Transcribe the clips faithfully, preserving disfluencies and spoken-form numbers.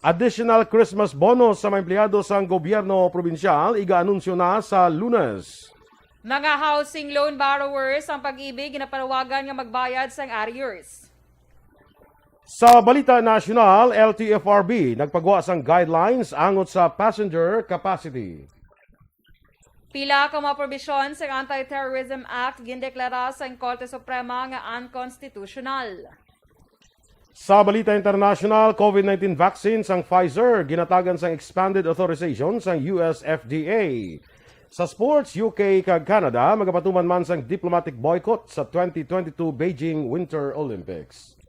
Additional Christmas bonus sa mga empleyado sang gobyerno probinsyal iga-anunsyo na sa Lunes. Mga housing loan borrowers, ang Pag-ibig ginapanawagan nga magbayad sang arrears. Sa balita nasyonal, L T F R B nagpagwa sang guidelines angot sa passenger capacity. Pila ka mga probisyon sa Anti-Terrorism Act gindeklara sang Korte Suprema nga unconstitutional. Sa balita international, COVID nineteen vaccine sang Pfizer ginatagan sang expanded authorization sang U S F D A. Sa sports, U K kag Canada magapatuman man sang diplomatic boycott sa twenty twenty-two Beijing Winter Olympics.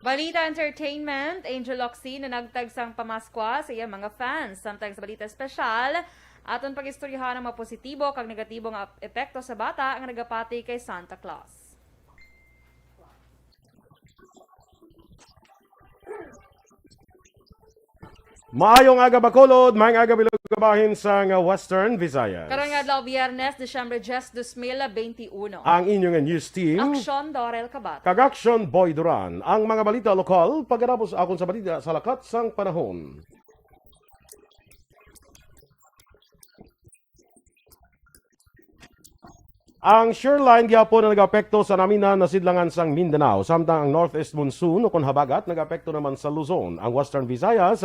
Balita entertainment, Angel Locsin nanagtag sang pamaskwa sa iyang mga fans. Samtang sa balita espesyal, aton pag-istoryahan ang mga positibo kag negatibo nga epekto sa bata nga nagapati kay Santa Claus. Maayong aga, Bacolod. Maayong aga, bilog nga bahin sang Western Visayas. Karon nga adlaw, Biyernes, Disyembre diyes, dos mil benti uno. Ang inyo nga news team, Aksyon, Dorel Kabat. Kag Aksyon, Boy Duran. Ang mga balita lokal, pagkatapos akon sa balita sa lakat sang panahon. Ang shear line gihapon ang nag-apekto sa naminan nga sidlangan sang Mindanao, samtang ang northeast monsoon ukon habagat nag-apekto naman sa Luzon, ang Western Visayas,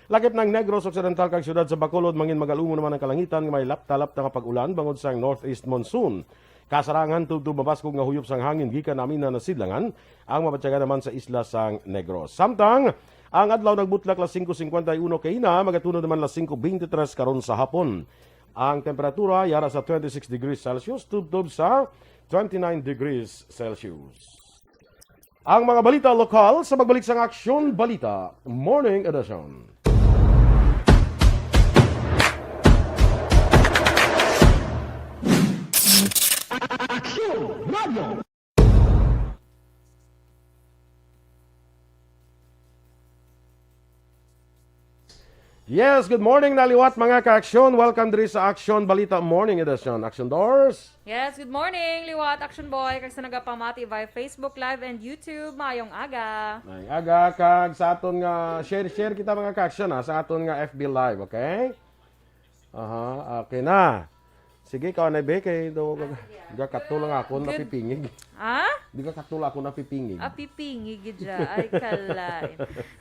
lakip na ang Negros Occidental kag siyudad sa Bacolod. Mangin magalumon naman ang kalangitan nga may lapta-lapta nga pag-ulan bangod sang northeast monsoon. Kasarangan tubtob mabaskog nga huyop sang hangin gikan naminan nga sidlangan ang mabatyagan naman sa isla sang Negros. Samtang ang adlaw nagbutlak las singko singkwenta y uno kaina, magatunod naman las singko beintitres karon sa hapon. Ang temperatura yara sa twenty-six degrees Celsius tubtob sa twenty-nine degrees Celsius. Ang mga balita lokal sa pagbalik sang Aksyon Balita Morning Edition. Aksyon Radio. Yes, good morning na liwat, mga ka-aksyon. Welcome diri sa Aksyon Balita Morning Edition. Aksyon Dors. Yes, good morning, liwat, Aksyon Boy, kag sa nagapamati via Facebook Live and YouTube. Maayong aga. Maayong aga, kag sa aton nga share, share kita, mga ka-aksyon, ha, sa aton nga F B Live, okay? Aha, okay na. Sige, ikaw na, be, kay do, Ah, sige, ah. Gakato lang ako Good. Napipingig. Ah? Di gakato lang ako napipingig. Ah, pipingig gid siya. Ay, kalay.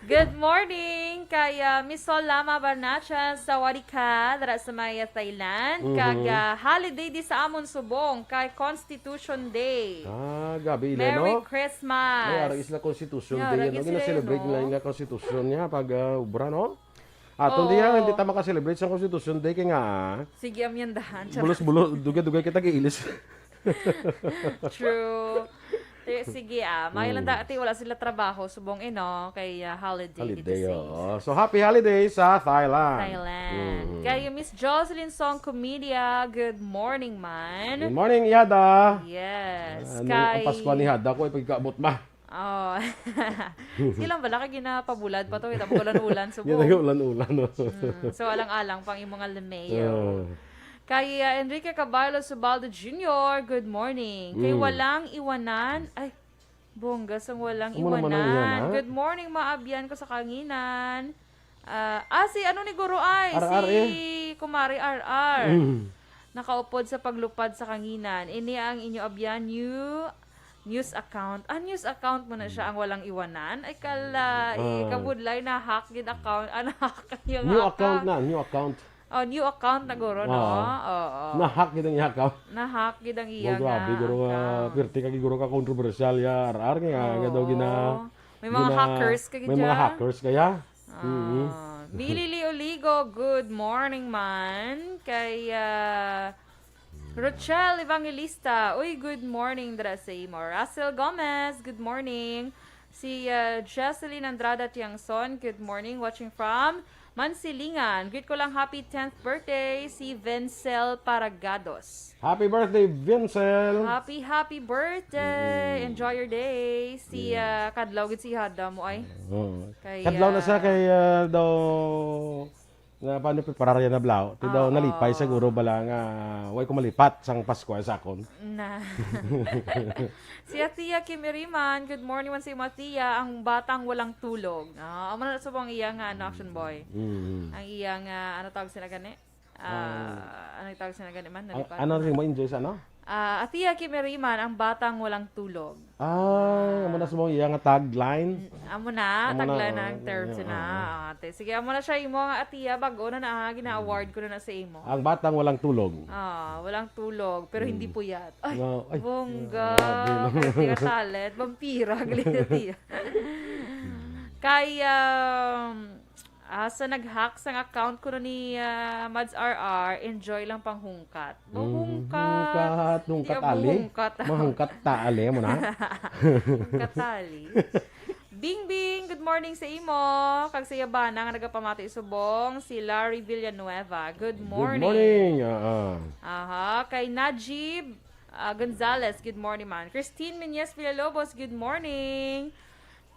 Good morning kay, ah, Miss Sol Lama Barnacha, sawadika, dira sa may Thailand. Mhm. Kag, ah, holiday di sa amon subong kay Constitution Day. Ah, gabi ila, Merry no? Christmas. Ay, ara isla Constitution Day, ano? Gina-celebrate nila, no? Ila Constitution niya pag, ah, ubra, no? Aton diya, hindi ta maka-celebrate sa Constitution Day kay nga, ah, sige, amyandahan. Charot. Bulos-bulos, dugay-dugay kita giilis. True. Ti-, sige, ah, may lang dati wala sila trabaho, subong, eh, no? Kay, ah, holiday. Holiday, oo. So, happy holiday sa Thailand. Thailand. Mm. Kay Miss Jocelyn Song Comedia, good morning, man. Good morning, Ihada. Yes. Ano, ang Pasko ni Ihada ko, ipagkaabot ba? Oh. Sige lang bala, kay ginapabulad pa to, kita mo ulan-ulan, subong. Yan ang ulan-ulan, no? Mm. So, alang-alang pang imong nga lemeo. Oh. Kay, uh, Enrique Caballo Subaldo Junior, good morning. Kay walang iwanan, ay, bongga sang walang iwanan. Good morning, maabyan ko sa kanginan. Ah, ah, si ano ni Guro ay? Si Kumari R R. Mm. Nakaupod sa paglupad sa kanginan. Ini ang inyo abyan, new news account. Ah, news account mo na siya ang walang iwanan? Ay, kala, eh, kabudlay na hack gid account. Ah, na-hack niya. New account na, new account. Oh, new account na guro, no? Oo. Oo. Na-hack gid ang iya account. Na-hack gid ang iya nga account. Oh, grabe, guro, ah, pirti ka gid, guro, ka kontrobersyal ya, R R, nga, nga daw gina-, may mga hackers ka gid ya. May mga hackers kaya? Ah, Mili Lee Oligo, good morning man. Kay, ah, Rochelle Evangelista, uy, good morning dira sa imo. Russell Gomez, good morning. Si, ah, Jesseline Andrada Tiangson, good morning, watching from Mansilingan. Greet ko lang, happy tenth birthday, si Vencel Paragados. Happy birthday, Vincel! Happy, happy birthday! Mm. Enjoy your day. Si, ah, kadlaw gid si Hada mo ay. Oo. Kay, kadlaw na siya ah, kay, ah, daw, Nga, paano preparar yan na blaw? Ti daw, Oo. nalipay siguro bala nga, way ko malipat sang Pasko sa akon. Na. Si Atiya Kim Iriman, good morning man sa imo, Atiya, ang batang walang tulog. Ah, amo na subong iya nga, ano, Action Boy. Mm. Ang iya nga, ano tawag sila gani? Ah, Ah. ano tawag sila gani man? Ang, Nalipay ano ko na. rin mo, enjoy sa ano? Ah, Atiya Kim Iriman, ang batang walang tulog. Ah, amo na sa mga iya nga tagline. Mm, amo na, Amo na, tagline na oh, ang term yeah, sina. oo. Ah, te, sige, amo na siya imo nga Atiya, bag-o na na, ha, gina-award ko na na sa imo. Ang batang walang tulog. Ah, walang tulog, pero hindi Mm. puyat. Ay, No, ay, bongga. grabe, no? Kaya siya talent, vampira, gali na Atiya. Kay, um, ah, sa nag-hack sang account ko ni, ah, Mads R R, enjoy lang panghungkat. Ba, Mm, hungkat. hungkat, hungkat Di amo ali. hungkat. Mahungkat ta ali mo na. Hungkat ali. Bing Bing, good morning sa imo. Kag sa iya bana nga nagapamati subong, si Larry Villanueva. Good Good morning. morning. Ah, ah. Aha, kay Najib, ah, Gonzalez, good morning man. Christine Menyes Villalobos, good morning.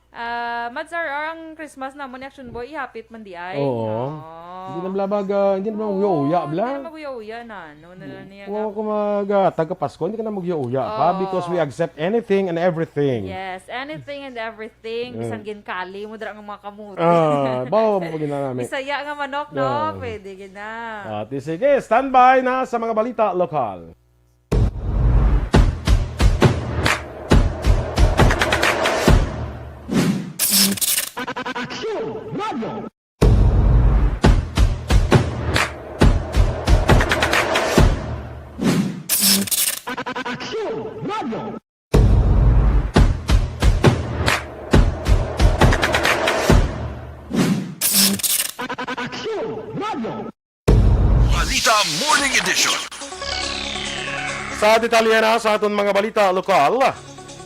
Ah, Mads R R, ang Christmas namon ni Action Boy, ihapit man di ay. Oo. Oo. Hindi na bala mag, ah, hindi na bala Oo, mag-uya-uya, bla. hindi na mag-uya-uya na, no? Na lang niya Wa nga. ko mag, ah, taga Pasko, hindi ka na mag-uya-uya pa Oo. because we accept anything and everything. Yes, anything and everything. Mm. Bisan ginkali mo dira nga mga kamote. Ah, bawa mo pag ginanami. Bisaya nga manok, no? Ah. Pwede gid na. Ah, ti sige, standby na sa mga balita lokal. Action Radio. Action Radio. Action Radio. Balita Morning Edition. Sa detalye na sa aton mga balita lokal,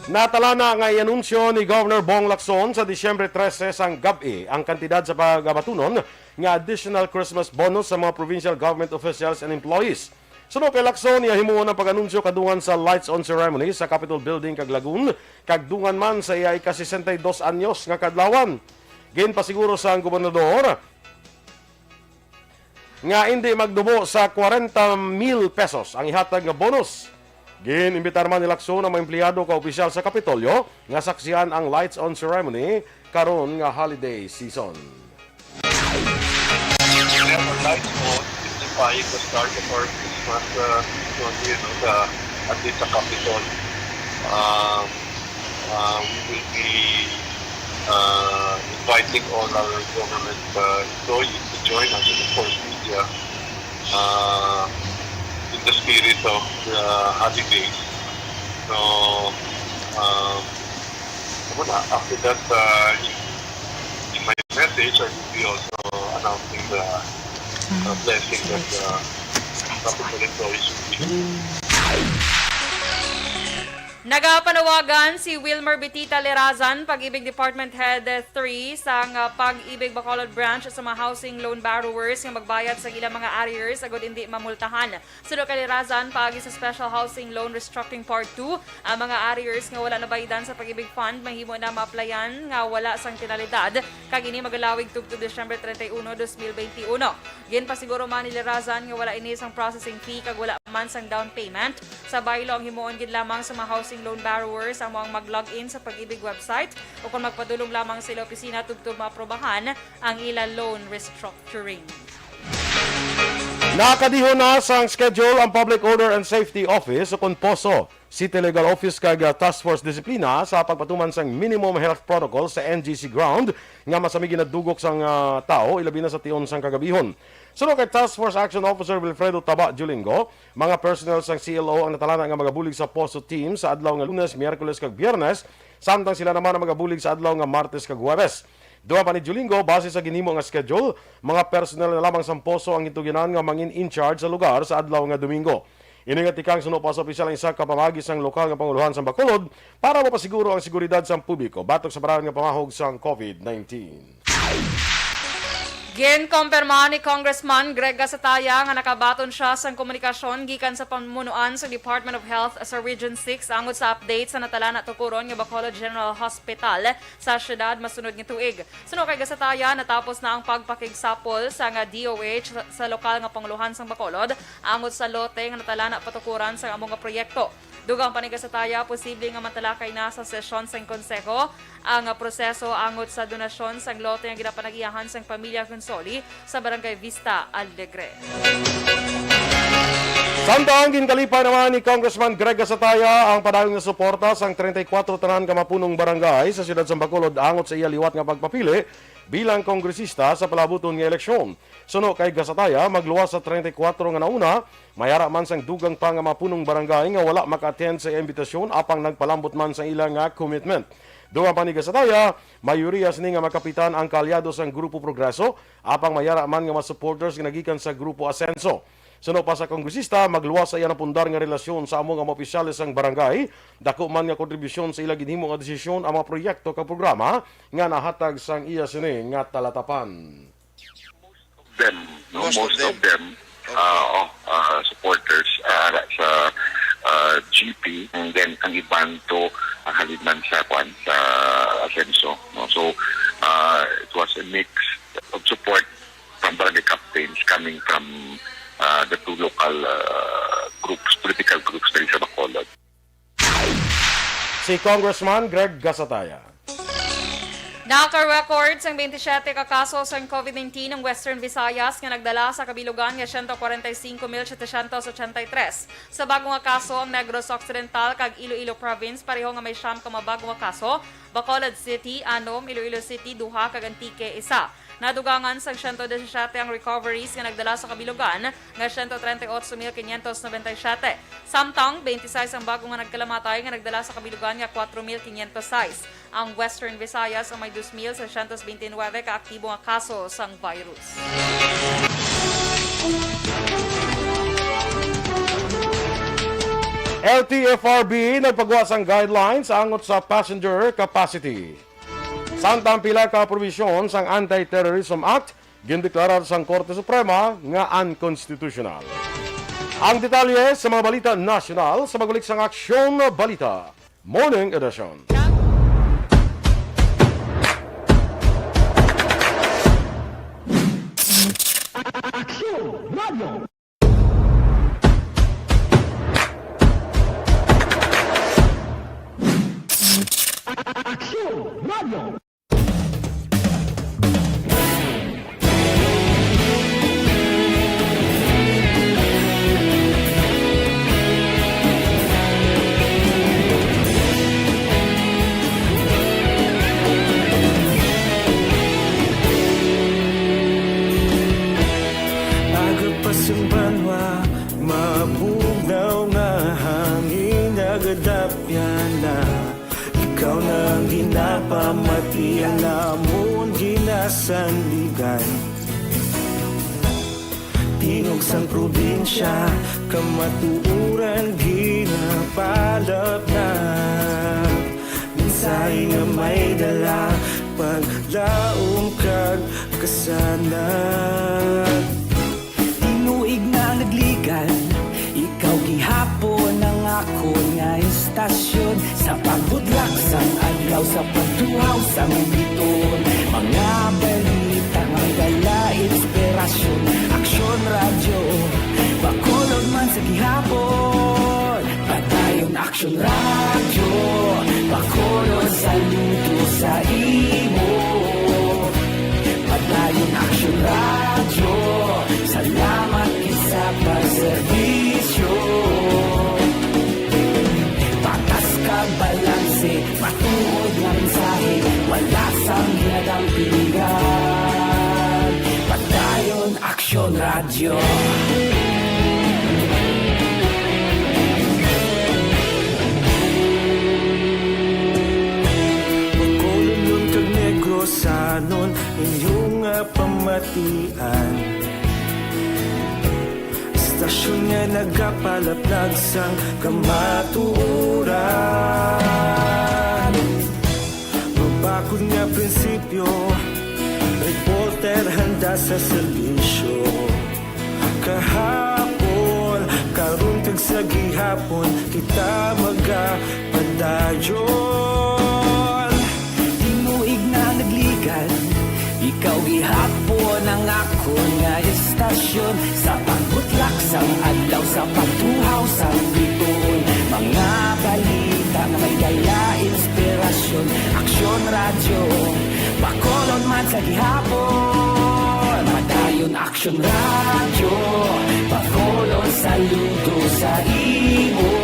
natalana nga i-anunsyo ni Governor Bong Lacson sa Disyembre trese sang gab-i ang kantidad sa pagabatunon nga additional Christmas bonus sa mga provincial government officials and employees. Suno kay Lacson, iya himuon ang pag-anunsyo kadungan sa lights on ceremony sa Capitol Building kag Lagun, kag dungan man sa iya ika-sesenta y dos anyos nga kaadlawan. Ginpasiguro sang gobernador nga indi magdubo sa kwarenta mil pesos ang ihatag nga bonus. Gin-imbitar man ni Lacson ang mga empleyado kag opisyal sa Kapitolyo nga saksian ang lights on ceremony karon nga holiday season. We have our lights on, signifying the start of our Christmas, uh, season here, no, sa, at least sa Capitol. Um, uh, we will be, uh, inviting all our government, uh, employees to join us, and of course, media, uh, in the spirit of the holidays. So, um, Amo na, after that, uh, in, in my message, I will be also announcing the, uh, blessing that, uh, Capitol employees will be. Nagapanawagan si Wilmer Bitita Lerazan, Pag-ibig Department Head three sang, uh, Pag-ibig Bacolod Branch, sa mga housing loan borrowers nga magbayad sa ilang mga arrears agud indi mamultahan. Suno kay Lerazan, paagi sa Special Housing Loan Restructuring Part two, ang mga arrears nga wala nabaydan sa Pag-ibig Fund mahimo na maaplayan nga wala sang tinalidad, kag ini magalawig tubtob Disyembre treinta y uno, dos mil veintiuno. Ginpasiguro man ni Lerazan nga wala ini sang processing fee kag wala man sang down payment. Sa baylo, ang himuon gid lamang sa mga housing loan borrowers amo ang mag-log in sa Pag-ibig website o kon magpadulong lamang sa ila opisina tubtob maaprobahan ang ila loan restructuring. Nakadihon na sang schedule ang Public Order and Safety Office, ukon POSO, City Legal Office kag, ah, Task Force Disiplina sa pagpatuman sang minimum health protocol sa N G C ground nga masami ginadugok sang, ah, tawo, ilabi na sa tion sang kagabihon. Suno kay Task Force Action Officer Wilfredo Taba Julingo, mga personnel sang C L O ang natalana nga magabulig sa POSO team sa adlaw nga Lunes, Miyerkules kag Biyernes, samtang sila naman ang magabulig sa adlaw nga Martes kag Huwebes. Dugang pa ni Julingo, base sa ginhimo nga schedule, mga personnel na lamang sang POSO ang gintuginan nga mangin in charge sa lugar sa adlaw nga Domingo. Ini nga tikang suno pa sa opisyal ang isa ka pamaagi sang lokal nga pangulohan sa Bacolod para mapasiguro ang seguridad sang publiko. Batok sa baran nga pamahog sang COVID nineteen. Ginkumpirma ni Congressman Greg Gasataya nga nakabaton siya sang komunikasyon gikan sa pamunuan sa Department of Health sa Region six angot sa update sa natalana tukuron nga Bacolod General Hospital sa siyudad masunod nga tuig. Suno kay Gasataya, natapos na ang pagpakigsapol sang D O H sa, sa lokal nga panguluhan sang Bacolod angot sa lote nga natalana patukuran sang amo nga proyekto. Dugang pa ni Gasataya, posible nga matalakay na sa sesyon sang Konseho ang proseso angot sa donasyon sang lote nga ginapanag-iyahan sang pamilya Consoli sa Barangay Vista Alegre. Samtang ginkalipay naman ni Congressman Greg Gasataya ang padayon nga suporta sang treinta y cuatro tanan ka mapunong barangay sa siyudad sang Bacolod angot sa iya liwat nga pagpapili bilang kongresista sa palabuton nga eleksyon. Suno kay Gasataya, magluwas sa treinta y cuatro nga nauna, may ara man sang dugang pa nga mapunong barangay nga wala maka-attend sa imbitasyon apang nagpalambot man sa ila nga commitment. Dugang pa ni Gasataya, mayoriya sini nga makapitan ang kaalyado sang Grupo Progreso, apang may ara man nga mga supporters nga nagikan sa Grupo Asenso. Suno pa sa kongresista, magluwas sa iya napundar nga relasyon sa amo nga mga opisyales sang barangay, dako man nga kontribusyon sa ila ginhimo nga desisyon ang mga proyekto kag programa nga nahatag sang iya sini nga talatapan. Them, no? Most of them, uh, oh, uh, supporters uh, sa uh, G P, and then ang iban to uh, halin man sa kwan sa Asenso, no? So uh, it was a mix of support from barangay captains coming from uh, the two local uh, groups, political groups diri sa Bacolod. Si Congressman Greg Gasataya. Naka-record sang twenty-seven ka kaso sang COVID nineteen ang Western Visayas nga nagdala sa kabilugan nga siyento kwarenta y cinco mil setecientos ochenta y tres. Sa bago nga kaso ang Negros Occidental kag Iloilo Province, pareho nga may siyam ka mga bago nga kaso, Bacolod City anom, Iloilo City duha, kag Antique isa. Nadugangan sang siyento disisiete ang recoveries nga nagdala sa kabilugan nga siyento treinta y ocho mil quinientos noventa y siete. Samtang, twenty-six ang bago nga nagkalamatay nga nagdala sa kabilugan nga kwatro mil quinientos sais. Ang Western Visayas ang may dos mil seiscientos veintinuebe ka aktibo nga kaso sang virus. L T F R B nagpagawa sang guidelines angot sa passenger capacity. Samtang pila ka probisyon sang Anti-Terrorism Act gindeklarar sang Korte Suprema nga unconstitutional. Ang detalye sa mga balita nasyonal sa pagbalik sang Aksyon Balita Morning Edition. Aksyon Radio. Aksyon Radio. Aga pa sang banwa, mabugnaw nga hangin nagadapyan na. Ikaw na ang ginapamati, ang amon ginasandigan. Tingog sang probinsya, kamatuoran ginapalapnap. Mensahe nga may dala, paglaom kag kasanag. Tinuig na ang nagligan, ikaw gihapon ang akon nga istasyon. Sa pagudlak sang adlaw, sa pagduhaw sang biton, mga balita may dala inspirasyon. Aksyon Radyo, Bacolod man sa gihapon. Padayon Aksyon Radyo, Bacolod, saludo sa imo. Padayon Aksyon Radyo, salamat gid sa pagserbisyo. Patas kag balanse, matuod nga mensahe, wala sang ginadampingan. Padayon Aksyon Radyo. Bacolodnon kag Negrosanon, inyo nga pamatian. Istasyon nga nagapalaplag sang kamatuoran. Mabakod nga prinsipyo, reporter handa sa serbisyo. Kahapon, karon kag sa gihapon, kita magapadayon. Tinuig na nagligad, ikaw gihapon ang akon nga estasyon. Sa pagbutlak sang adlaw, sa pagtuhaw sang bituon, mga balita nga may dala inspirasyon. Aksyon Radyo, Bacolod man sa gihapon, padayon. Aksyon Radyo, Bacolod, saludo sa imo.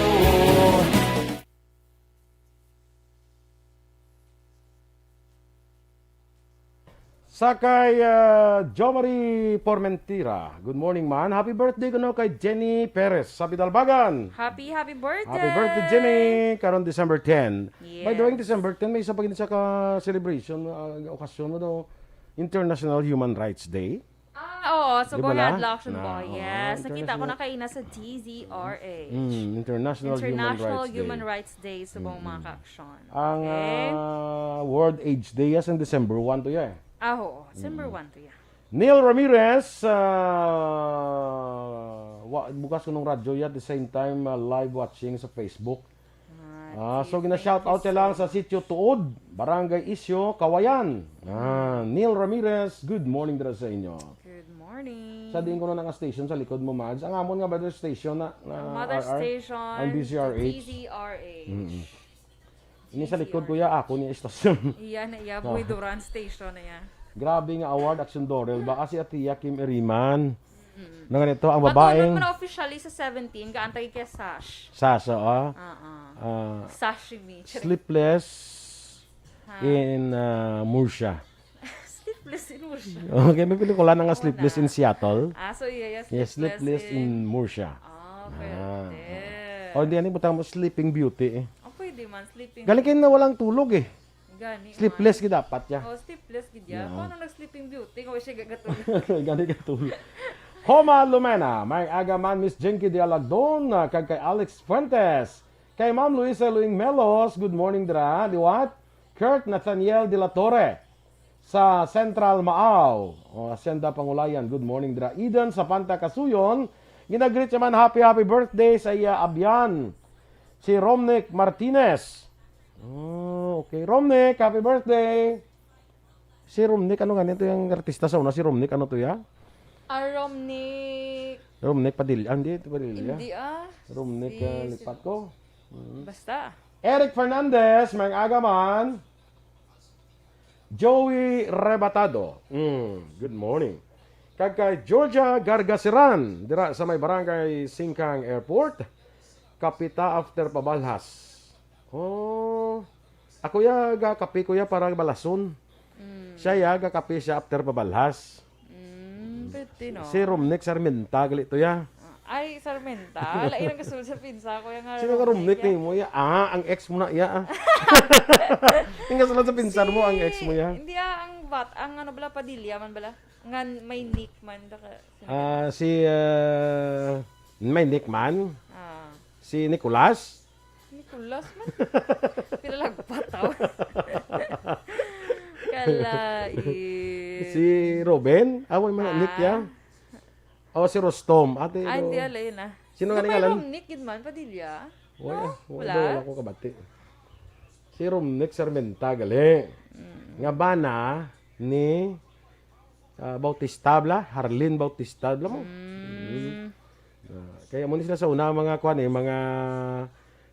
Sa kay, ah, Jomari Formentira. Good morning, man. Happy birthday kuno kay Jenny Perez sa Bidalbagan. Happy, happy birthday! Happy birthday, Jenny! Karon December ten. By the way, Yes. December ten, may isa pa gid sa ka celebration, ah, okasyon mo daw, International Human Rights Day. Ah, oo, subong Di ba na? Adlaw action Na, ba? oo, Yes, nakita ko international na kaina sa D Z R H. Mm, International Human International Rights Day. Human Rights Day, subong Mm-mm. mga ka-action. Ang, Okay. ah, World AIDS Day, yes, in December one to, yeah. Ah, oo. December Mm. one to, yeah. Neil Ramirez, ah, wa-, bukas ko nung radyo, yeah, at the same time, ah, live watching sa Facebook. Ah, Ah, so thank gina-shout you out siya so lang sa much. Sitio Tuod, Barangay Isyo, Kawayan. Ah, Neil Ramirez, good morning dira sa inyo. Good morning. Sa diin ko na nga station sa likod mo, Mads. Ang amon nga mother station na, na Ang mother R R, station, ang D Z R H. T Z R H. Mm-mm. Ini sa likod ko ya, ako ni estasyon. Iya na iya, Oh. Boy Duran station na iya. Grabe nga award, Action Dorel. Baka si Atiya Kim Iriman. Mm. Na ganito, ang Patulog babaeng man officially sa seventeen, kaantay kay Sash. Sash, oo. Ah, ah. Ah, Sashimi. Sleepless Ha? in, ah, Murcia. Sleepless in Murcia. Okay, may pelikula na nga Oo Sleepless na. in Seattle. Ah, so iya, iya, Yes, Sleepless Sleepless in in Murcia. Ah, Ah. pwede. Oh, hindi, ano yung butang mo? Sleeping Beauty eh. Oh, pwede man, Sleeping Galing kayo Beauty. na walang tulog eh. Gani Sleepless man. gid dapat ya. Oh, sleepless gid ya. Yeah. Paano nag-Sleeping Beauty kung siya gagatulog? Gani ka tulog. Homa Lumena, may aga man, Miss Jinky de Alagdon, ah, kag kay Alex Fuentes. Kay Ma'am Luisa Luing Melos, good morning dira. Liwat, Kurt Nathaniel de la Torre sa Central Maaw. O, Hacienda Pangulayan, good morning dira. Eden Sapanta Kasuyon, ginagreet siya man, happy, happy birthday sa iya abyan, si Romnick Martinez. Oh, okay. Romnick, happy birthday. Si Romnick, ano nga nito yung artista sa una? Si Romnick, ano to ya? Ah, Romnick. Romnick Padilla. Ah, hindi, ito Padilla. Hindi ah. Romnick, Si, ah, si lipat ko. Mm. Basta. Eric Fernandez, may aga man. Joey Rebatado. Mm, good morning. Kag kay Georgia Gargaseran, dira sa may barangay Singkang Airport. Kapita after pabalhas. Oh. Ako ya, ga kape ko ya para balason. Mm. Siya ya, ga kape siya after pabalhas. Mm, pwede, no? Si Romnick Sarmenta, gali to ya. Ah, ay, Sarmenta. Lain ang kasulod sa pinsa ko, yung nga Sino ka Romnick Romnick ya. nimo ya? Ah, ang ex mo na ya, ah. Yung kasulod sa pinsan mo, ang ex mo ya. Hindi, ah, ang bat-, ang ano bala, Padilla man bala. Ngan may Nick man, baka, Ah, si, ah, may Nick man? Ah. Si Nicolas? Nicolas man. Pila lang pataw. Kalait. Si Ruben? Ah, wala man, Nick Ah. ya. Oh, si Rostom. Ate, Ah, no. hindi, alay na. Sino nga Sa ni ngalan? Romnick, gid man, Padilla. Wala, No? wala, Wala? wala ko kabati. Si Romnick Sarmenta, gali. Mm. Nga bana ni, ah, Bautista, bla? Harlin Bautista, bla mo? Mm. Mm. Ah, kaya mo ni sila sa una, mga kwan eh, mga,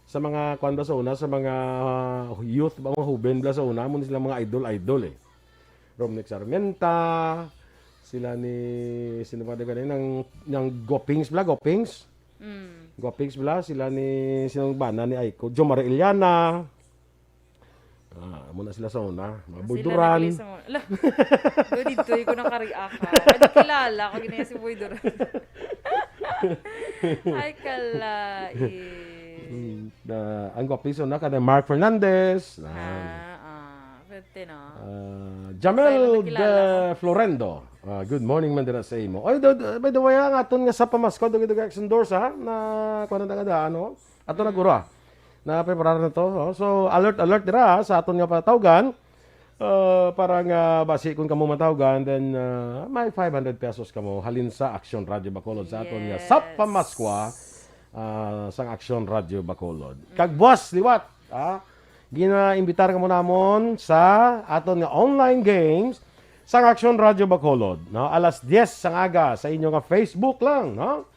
sa mga kwan ba sa una, sa mga, ah, youth ba, mga huben ba sa una, mo ni sila mga idol-idol eh. Romnick Sarmenta, sila ni, sino ba daw ganun? Nang, nang Gopings bla, Gopings? Mm. Gopings bla, sila ni, sino bana ni Aiko? Jomar Iliana. Ah, amo na sila sa una. Mga Boy Sila Duran. na pala sa mga, ala, do dito ko naka-react ha. Hindi kilala ko, ginaya si Boy Duran. Ay, kalait. Mm, ah, ang Gopings sa una, kada Mark Fernandez. Ah. Ah, ah. Pwede, no? Ah, Jamel Sa'yo lang nakilala de ko. Florendo. Ah, good morning man dira sa imo. Oy, do, do, by the way, ang aton nga sa pamasko, dugi-dugi action doors, ha? Na, kuha na nga daan, no? Ato na, Mm. guro, ah. Na preparar na to, no? So, alert, alert dira, ha, sa aton nga patawgan. Ah, para nga basi kung kamo matawgan, then, ah, may five hundred pesos kamo halin sa Aksyon Radyo Bacolod sa aton nga Yes. Sap Pamaskwa, ah, sang Aksyon Radyo Bacolod. Kag buwas liwat, ah, ginaimbitar kamo namon sa aton nga online games sang Aksyon Radyo Bacolod, no? Alas diyes sang aga sa inyo nga Facebook lang, no?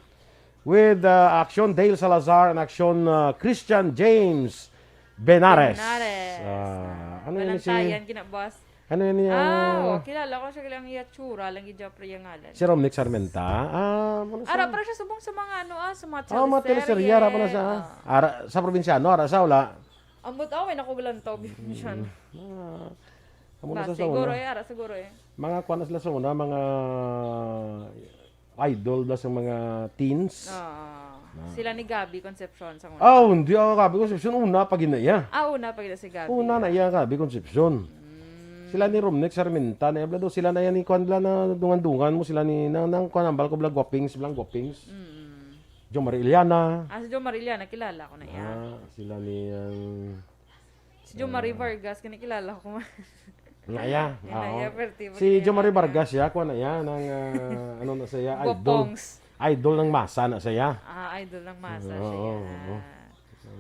With, uh, Aksyon Dale Salazar and Aksyon, uh, Christian James Benares. Benares. Ah, ano yan si, Balantayan, kina-boss. Ano yan niya? Ah, oh, kilala ko siya, kilala ang iya tsura, lang gid siya, pero iya ngalan. Si Romnick Sarmenta. Ah, ano siya? Ara, para siya subong sa mga, ano, ah, sa mga Ah, mga teleserye, teleserye, ara pa na siya, ah. Ah. Ara, sa probinsyano, ara sa wala. Ambot, ah, way na ko galantaw, siya. Ah, amo na Ba, sa siguro una. Eh, ara, siguro eh. Mga kuwan na sila sa una, mga idol na sa mga teens. Oo. Ah. Sila ni Gabby Concepcion sa una. Ah, hindi ako Gabby Concepcion. Una pa gina iya. Ah, una pa gina si Gabby. Una na iya Gabby Concepcion. Mm. Sila ni Romnick Sarmenta na iya, sila na yan ni kuwan, bla, na dungan-dungan mo sila ni, nang, nang kuwan, ambal ko, bla, Guapings, bla, Guapings. Mm. Jo Marie Iliana. Ah, si Jo Marie Iliana, kilala ko na iya. Ah, sila ni, ang Si Jo Marie Ah. Vargas, kani kilala ko man. Na iya. Yan na Oo. iya, perti mo Si niya Jo Marie kilala. Vargas, ya, kuha na iya, nang, ah, ano na siya, idol. Guapongs. Idol ng masa na siya. Ah, idol ng masa Oo, siya. oo, oo.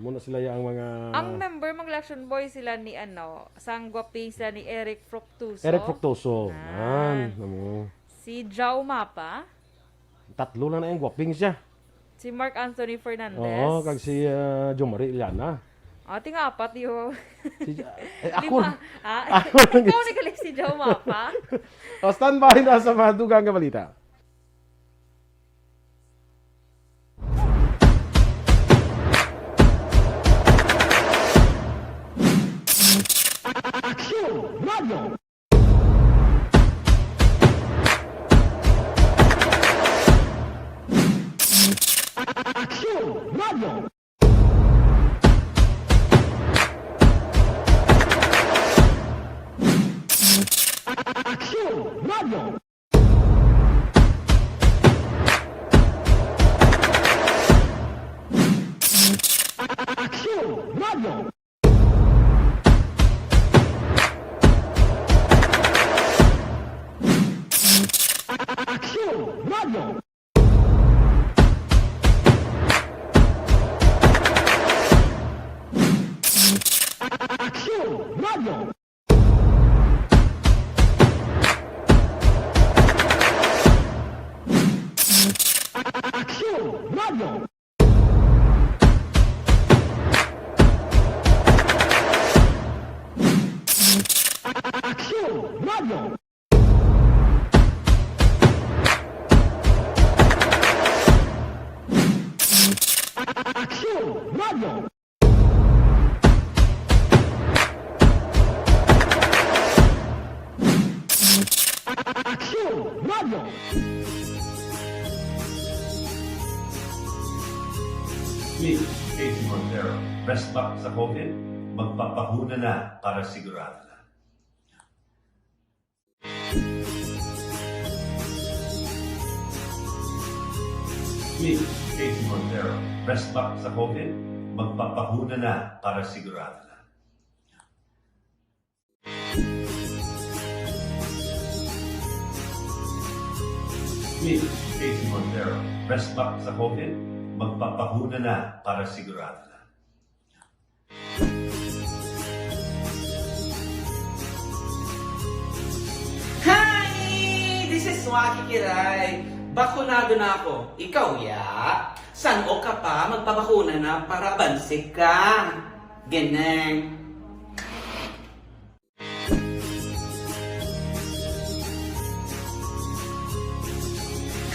Muna sila ya ang mga Ang member, mga Action Boy, sila ni, ano, sang Guaping, sila ni Eric Fructuoso. Eric Fructuoso. Ah. Man, ano. Si Jao Mapa. Tatlo lang na yung Guaping siya. Si Mark Anthony Fernandez. Oo, kag si, ah, Jo Marie Iliana. Ah, tinga apat, yo. Si, eh, ako. Lima. Ah, Ako lang ikaw gid. Ni Kalip si Jao Mapa. O, standby na sa mga dugang nga balita. Action Radio. Action Radio. Action Radio. Action Radio. Action Radio. Action Radio. Action Radio. Action Radio. Action Radio. Smith, Casey Montero, rest back sa COVID, magpapahuna na para sigurado na. Smith, Casey Montero, rest back sa COVID, magpapahuna na para sigurado na. Smith, Casey Montero, rest back sa COVID, magpapahuna na para sigurado na. Hi! This is Waki Kiray. Bakunado na ako. Ikaw, ya? San-o ka pa? Magpabakuna na para abanse ka. Geneng.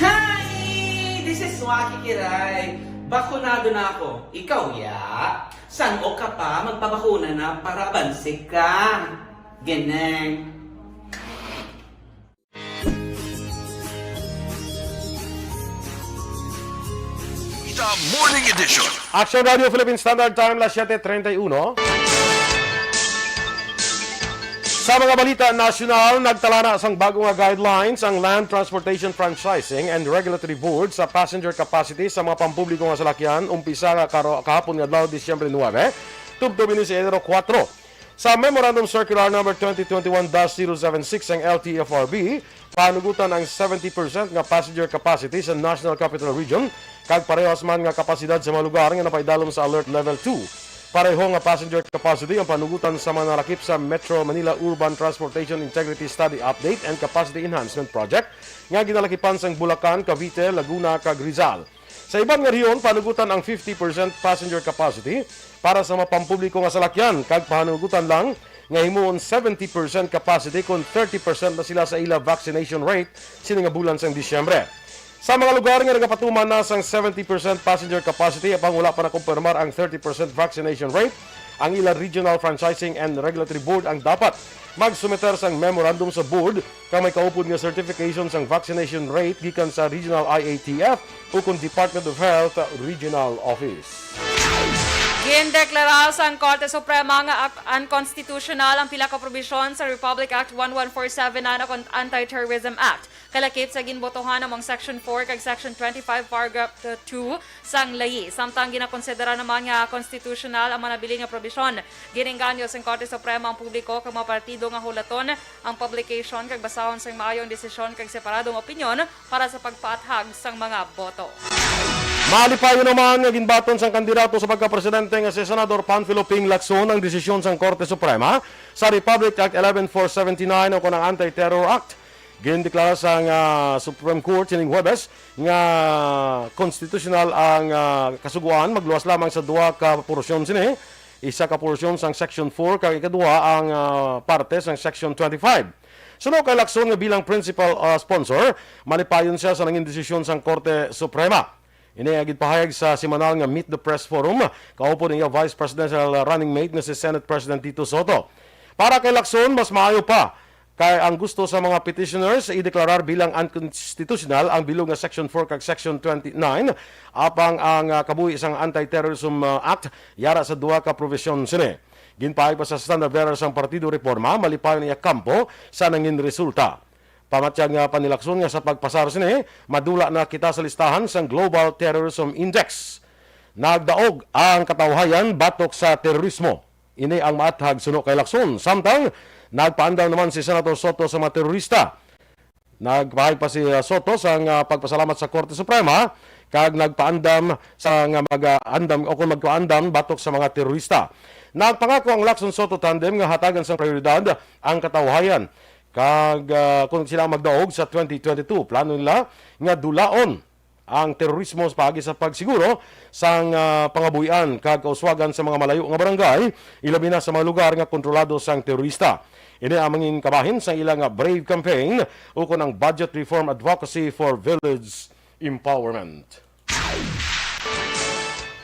Hi! This is Waki Kiray. Bakunado na ako. Ikaw, ya? San-o ka pa? Magpabakuna na para abanse ka. Geneng. The Morning Edition. Action Radio Philippine Standard Time, las siete treinta y uno. Sa mga balita nasyonal, nagtala na sang bago nga guidelines ang Land Transportation Franchising and Regulatory Board sa passenger capacity sa mga pampubliko nga salakyan, umpisa nga karo-, kahapon nga adlaw, Disyembre nuebe, tubtob ini sa Enero kuwatro. Sa Memorandum Circular Number twenty twenty-one dash zero seven six sang L T F R B, panugutan ang seventy percent nga passenger capacity sa National Capital Region kag parehas man nga kapasidad sa mga lugar nga napaidalom sa Alert Level two. Pareho nga passenger capacity ang panugutan sa mga nalakip sa Metro Manila Urban Transportation Integrity Study Update and Capacity Enhancement Project nga ginalakipan sang Bulacan, Cavite, Laguna, kag Rizal. Sa iban nga rehiyon, panugutan ang fifty percent passenger capacity para sa mga pampubliko nga salakyan, kag panugutan lang nga himuon seventy percent capacity kon thirty percent na sila sa ila vaccination rate sini nga bulan sang Disyembre. Sa mga lugar nga nagapatuman na sang seventy percent passenger capacity apang wala pa nakumpirmar ang thirty percent vaccination rate, ang ila Regional Franchising and Regulatory Board ang dapat magsumiter sang memorandum sa board kag may kaupod nga certification sang vaccination rate gikan sa Regional I A T F ukon Department of Health Regional Office. Gindeklara sang Korte Suprema nga ak- unconstitutional ang pila ka probisyon sa Republic Act one one four seven nine o kon Anti-Terrorism Act. Kalakip sa ginbotohan namang Section four kag Section twenty-five, Paragraph two sang layi. Samtang ginakonsidera naman nga constitutional ang mga nabilin nga probisyon. Ginengganyo sang Korte Suprema ang publiko kag mga partido nga hulaton ang publication kag basahon sang maayo ang desisyon kag separado nga opinyon para sa pagpaathag sang mga boto. Malipayon naman nga ginbaton sang kandidato sa pagkapresidente nga si Senador Panfilo Ping Lacson ang desisyon sang Korte Suprema sa Republic Act eleven four seventy-nine o kon ang Anti-Terror Act. Gindeklara sang ah, Supreme Court sining Huwebes nga constitutional ang ah, kasugoan magluwas lamang sa duha ka porsyon sini, isa ka porsyon sang Section four kag ikaduha ang ah, parte sang Section twenty-five. Suno kay Lacson nga bilang principal ah, sponsor, malipayon siya sa nangin desisyon sang Korte Suprema. Ini ang ginpahayag sa semanal nga Meet the Press Forum, kaupod ang iya vice presidential running mate nga si Senate President Tito Soto. Para kay Lacson, mas maayo pa kay ang gusto sa mga petitioners ideklarar bilang unconstitutional ang bilog nga Section four kag Section twenty-nine, apang ang ah, kabuhi sang Anti-Terrorism ah, Act yara sa duha ka provision sini. Ginpahayag pa sa standard bearer sang Partido Reforma, malipayon ang iya kampo sa nangin resulta. Pamatyag nga pa ni Lacson nga sa pagpasar sini, madula na kita sa listahan sang Global Terrorism Index. Nagdaog ang katawhayan batok sa terorismo. Ini ang maathag suno kay Lacson. Samtang, nagpaandam naman si Senator Soto sa mga terorista. Nagpahayag pa si uh, Soto sang uh, pagpasalamat sa Korte Suprema kag nagpaandam sa nga mag-andam o kung magpaandam batok sa mga terorista. Nagpangako ang Lacson Soto tandem nga hatagan sang prioridad ang katawhayan kag uh, kung sila magdaog sa twenty twenty-two, plano nila nga dulaon ang terorismo sa paagi sa pagsiguro sang ah, pangabuhian kag kauswagan sa mga malayo nga barangay, ilabi na sa mga lugar nga kontrolado sang terorista. Ini ang mangin kabahin sa ila nga Brave Campaign ukon ang Budget Reform Advocacy for Village Empowerment.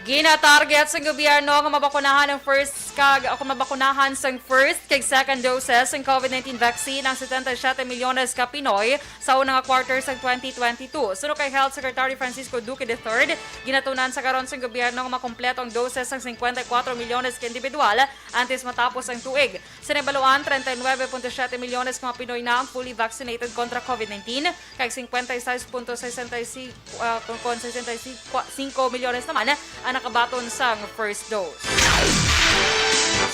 Ginatarget sang gobyerno nga mabakunahan ang first kag ako mabakunahan sang first kag second doses sang COVID nineteen vaccine ang setenta y siete milyones ka Pinoy sa una nga quarter sang twenty twenty-two. Suno kay Health Secretary Francisco Duque the third, ginatunan sa karon sang gobyerno nga makompleto ang doses sang cincuenta y cuatro milyones ka individual antes matapos ang tuig. Sa nabaluan, treinta y nueve punto siete milyones ka mga Pinoy na ang fully vaccinated kontra COVID nineteen, kag cincuenta y seis punto sesenta y cinco, ah, kon, kon sesenta y cinco milyones naman ang nakabaton sang first dose.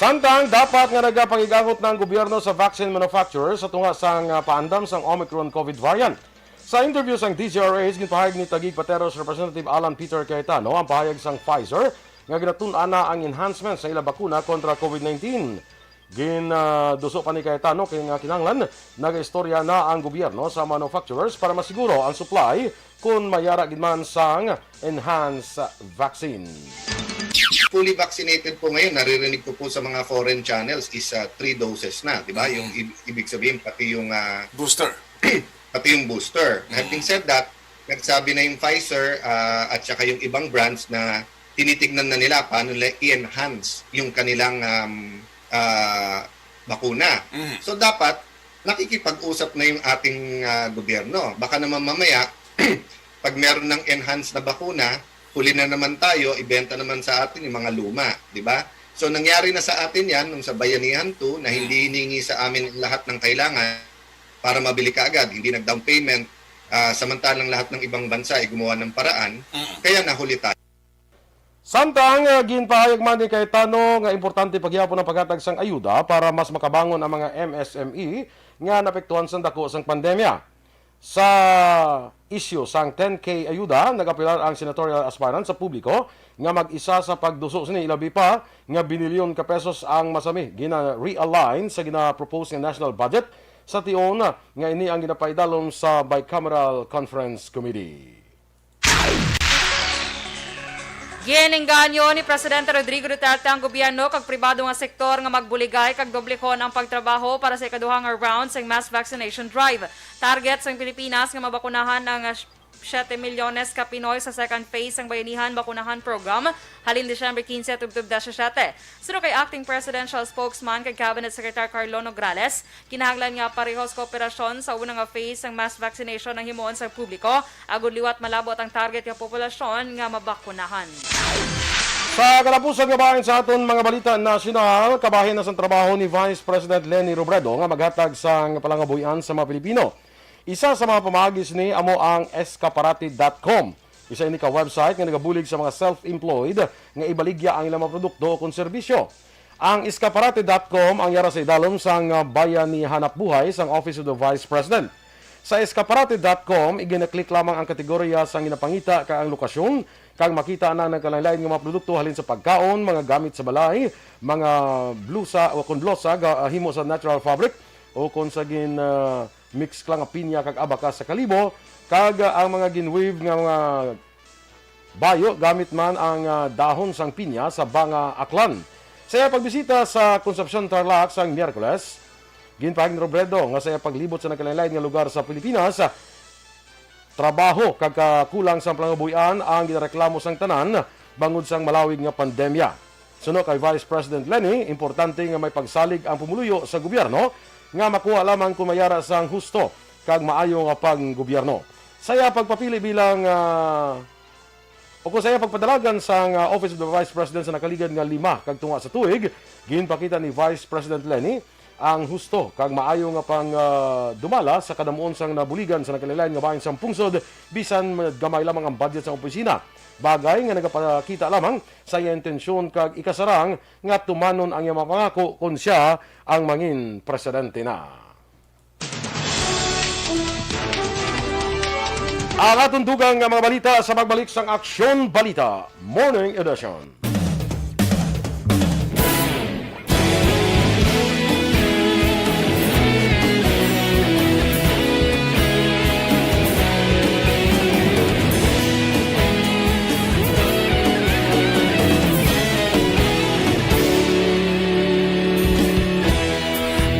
Samtang dapat nga nagapangig-angot na ang gobyerno sa vaccine manufacturers sa tunga sang ah, paandam sang Omicron COVID variant. Sa interview sang D Z R H, ginpahayag ni Taguig Pateros Representative Alan Peter Cayetano ang pahayag sang Pfizer nga ginatun-an na ang enhancement sa ila bakuna kontra COVID nineteen. Gin ah, duso pa ni Cayetano kay nga kinahanglan nagaistorya na ang gobyerno sa manufacturers para masiguro ang supply kun mayara gid man sang enhanced vaccine. Fully vaccinated po ngayon, naririnig ko po sa mga foreign channels is ah, three doses na, di ba? Yung ib- ibig sabihin pati yung ah, Booster. pati yung booster. Having said that, nagsabi na yung Pfizer ah, at saka yung ibang brands na tinitignan na nila paano nila i-enhance yung kanilang um, ah, bakuna. So dapat nakikipag-usap na yung ating ah, gobyerno. Baka naman mamaya pag meron ng enhanced na bakuna, huli na naman tayo, ibenta naman sa atin yung mga luma, di ba? So nangyari na sa atin yan nung sa Bayanihan two na hindi hiningi sa amin ang lahat ng kailangan para mabili kaagad, hindi nag-down payment, ah, samantalang lahat ng ibang bansa ay gumawa ng paraan, kaya nahuli tayo. Samtang, ah, ginpahayag man ni Cayetano nga importante pa gihapon ang paghatag sang ayuda para mas makabangon ang mga M S M E nga naapektuhan sang dako sang pandemya. Sa isyu sang ten K ayuda, nag-apelar ang senatorial aspirant sa publiko nga mag-isa sa pagduso sini, ilabi pa nga binilyon ka pesos ang masami gina-realign sa gina-propose nga national budget, sa tion nga ini ang ginapaidalom sa Bicameral Conference Committee. Ginengganyo ni Presidente Rodrigo Duterte ang gobyerno kag pribado nga sektor nga magbuligay kag doblehon ang pagtrabaho para sa ikaduha nga round sang mass vaccination drive. Target sang Pilipinas nga mabakunahan ang siyete milyones ka Pinoy sa second phase sang Bayanihan Bakunahan Program halin Disyembre quince tubtob disisyete. Suno kay Acting Presidential Spokesman kag Cabinet Secretary Carlo Nograles, kinahanglan nga parehos kooperasyon sa una nga phase sang mass vaccination ang himuon sa publiko, agud liwat malabot ang target nga populasyon nga mabakunahan. Sa katapusan nga bahin sa aton mga balita nasyonal, kabahin na sang trabaho ni Vice President Leni Robredo nga maghatag sang palangabuhian sa mga Pilipino. Isa sa mga pamaagi sini amo ang escaparate dot com. Isa ini ka website nga nagabulig sa mga self-employed nga ibaligya ang ilang mga produkto o kon serbisyo. Ang escaparate dot com ang yara sa idalom sang, ah, Bayanihanap Buhay sang Office of the Vice President. Sa escaparate dot com, igina-click lamang ang kategorya sang ginapangita kag ang lokasyon, kag makita na ang nagkalain-lain nga mga produkto halin sa pagkaon, mga gamit sa balay, mga blusa o kon blosa ga, ah, himo sa natural fabric o kon sa gin, ah, mix lang nga pinya kag abakas sa kalibo, kag, ah, ang mga gin-weave nga mga bayo gamit man ang, ah, dahon sang pinya sa Banga, Aklan. Sa iya pagbisita sa Concepcion, Tarlac sang Miyerkules, ginpahayag ni Robredo nga sa iya paglibot sa nagkalain-lain nga lugar sa Pilipinas, trabaho kag kakulang sang palangabuhian ang ginareklamo sang tanan bangod sang malawig nga pandemya. Suno kay Vice President Leni, importante nga may pagsalig ang pumuluyo sa gobyerno nga makuha lamang kon may yara sang husto kag maayo nga panggobyerno. Sa iya pagpapili bilang, ah, o kon sa iya pagpadalagan sang, ah, Office of the Vice President sa nakaligad nga lima kag tunga sa tuig, ginpakita ni Vice President Leni ang husto kag maayo nga pang, ah, dumala sa kadamuon sang nabuligan sa nagkalain-lain nga bahin sang pungsod, bisan gamay lamang ang budget sang opisina, bagay nga nagapakita lamang sa iya intensyon kag ikasarang nga tumanon ang iya mga pangako kon sia ang mangin presidente na. Ang aton dugang nga mga balita sa pagbalik sang Aksyon Balita Morning Edition.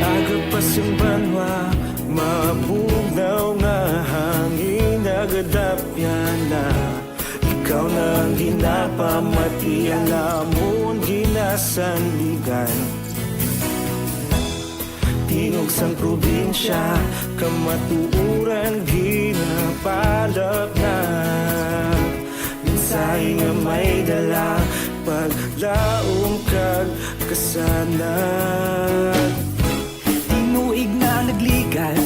Agapas ang banwa, mabugnaw nga hangin nagadapyan na. Ikaw na ang ginapamati, ang amon ginasandigan. Tingog sang probinsya, kamatuoran ginapalapnag. Mensahe nga may dala, paglaom kag kasanag. Tinuig na nagligan,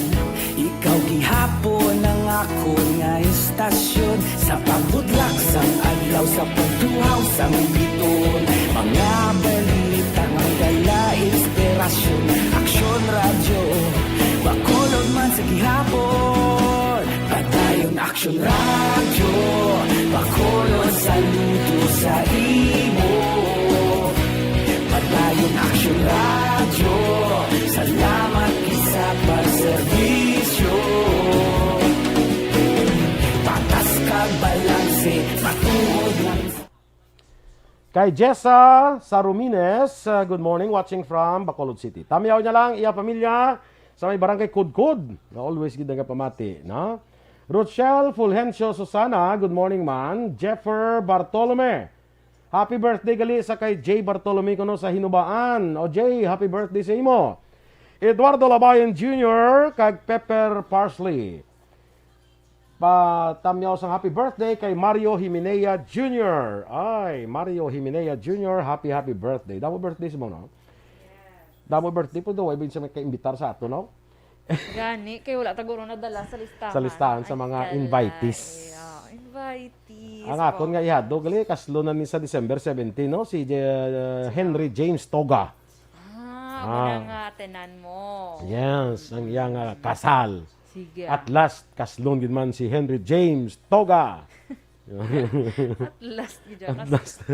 ikaw gihapon ang akon nga estasyon. Sa pagbutlak sang adlaw, sa pagduhaw sang biton, mga balita nga dala inspirasyon. Aksyon Radyo, Bacolod man sa gihapon. Padayon Aksyon Radyo, Bacolod, saludo sa imo. Padayon Aksyon Radyo, salamat gid sa pagserbisyo. Patas kag balanse, matuod lang sa Kay Jessa Sarumines, uh, good morning, watching from Bacolod City. Tamyaw niya lang iya pamilya sa may barangay Kudkod, nga always gid nagapamati, no? Rochelle Fulgencio Susana, good morning man. Jeffer Bartolome, happy birthday gali sa kay Jay Bartolome kuno sa Hinubaan. O Jay, happy birthday sa imo. Eduardo Labayan Junior kag Pepper Parsley. Patamyaw sang happy birthday kay Mario Himenea Junior. Ay, Mario Himenea Junior, happy, happy birthday. Damo birthday sa mga, no? Damo birthday po daw, ay, sa may kaimbitar sa ato, no? Gani, kay wala ta guro nadala sa listahan. Sa listahan sa mga Ay, invitees. kala, eh, Invitees. Ang akon nga ihadlok gali, kaslo na ni sa December seventeen, no? Si Je- Henry James Toga. Ah, ah. Nga tenan mo. Yes, ang iyang uh, kasal. Sige. At last, kaslon gid man si Henry James Toga. At last, gid. At last.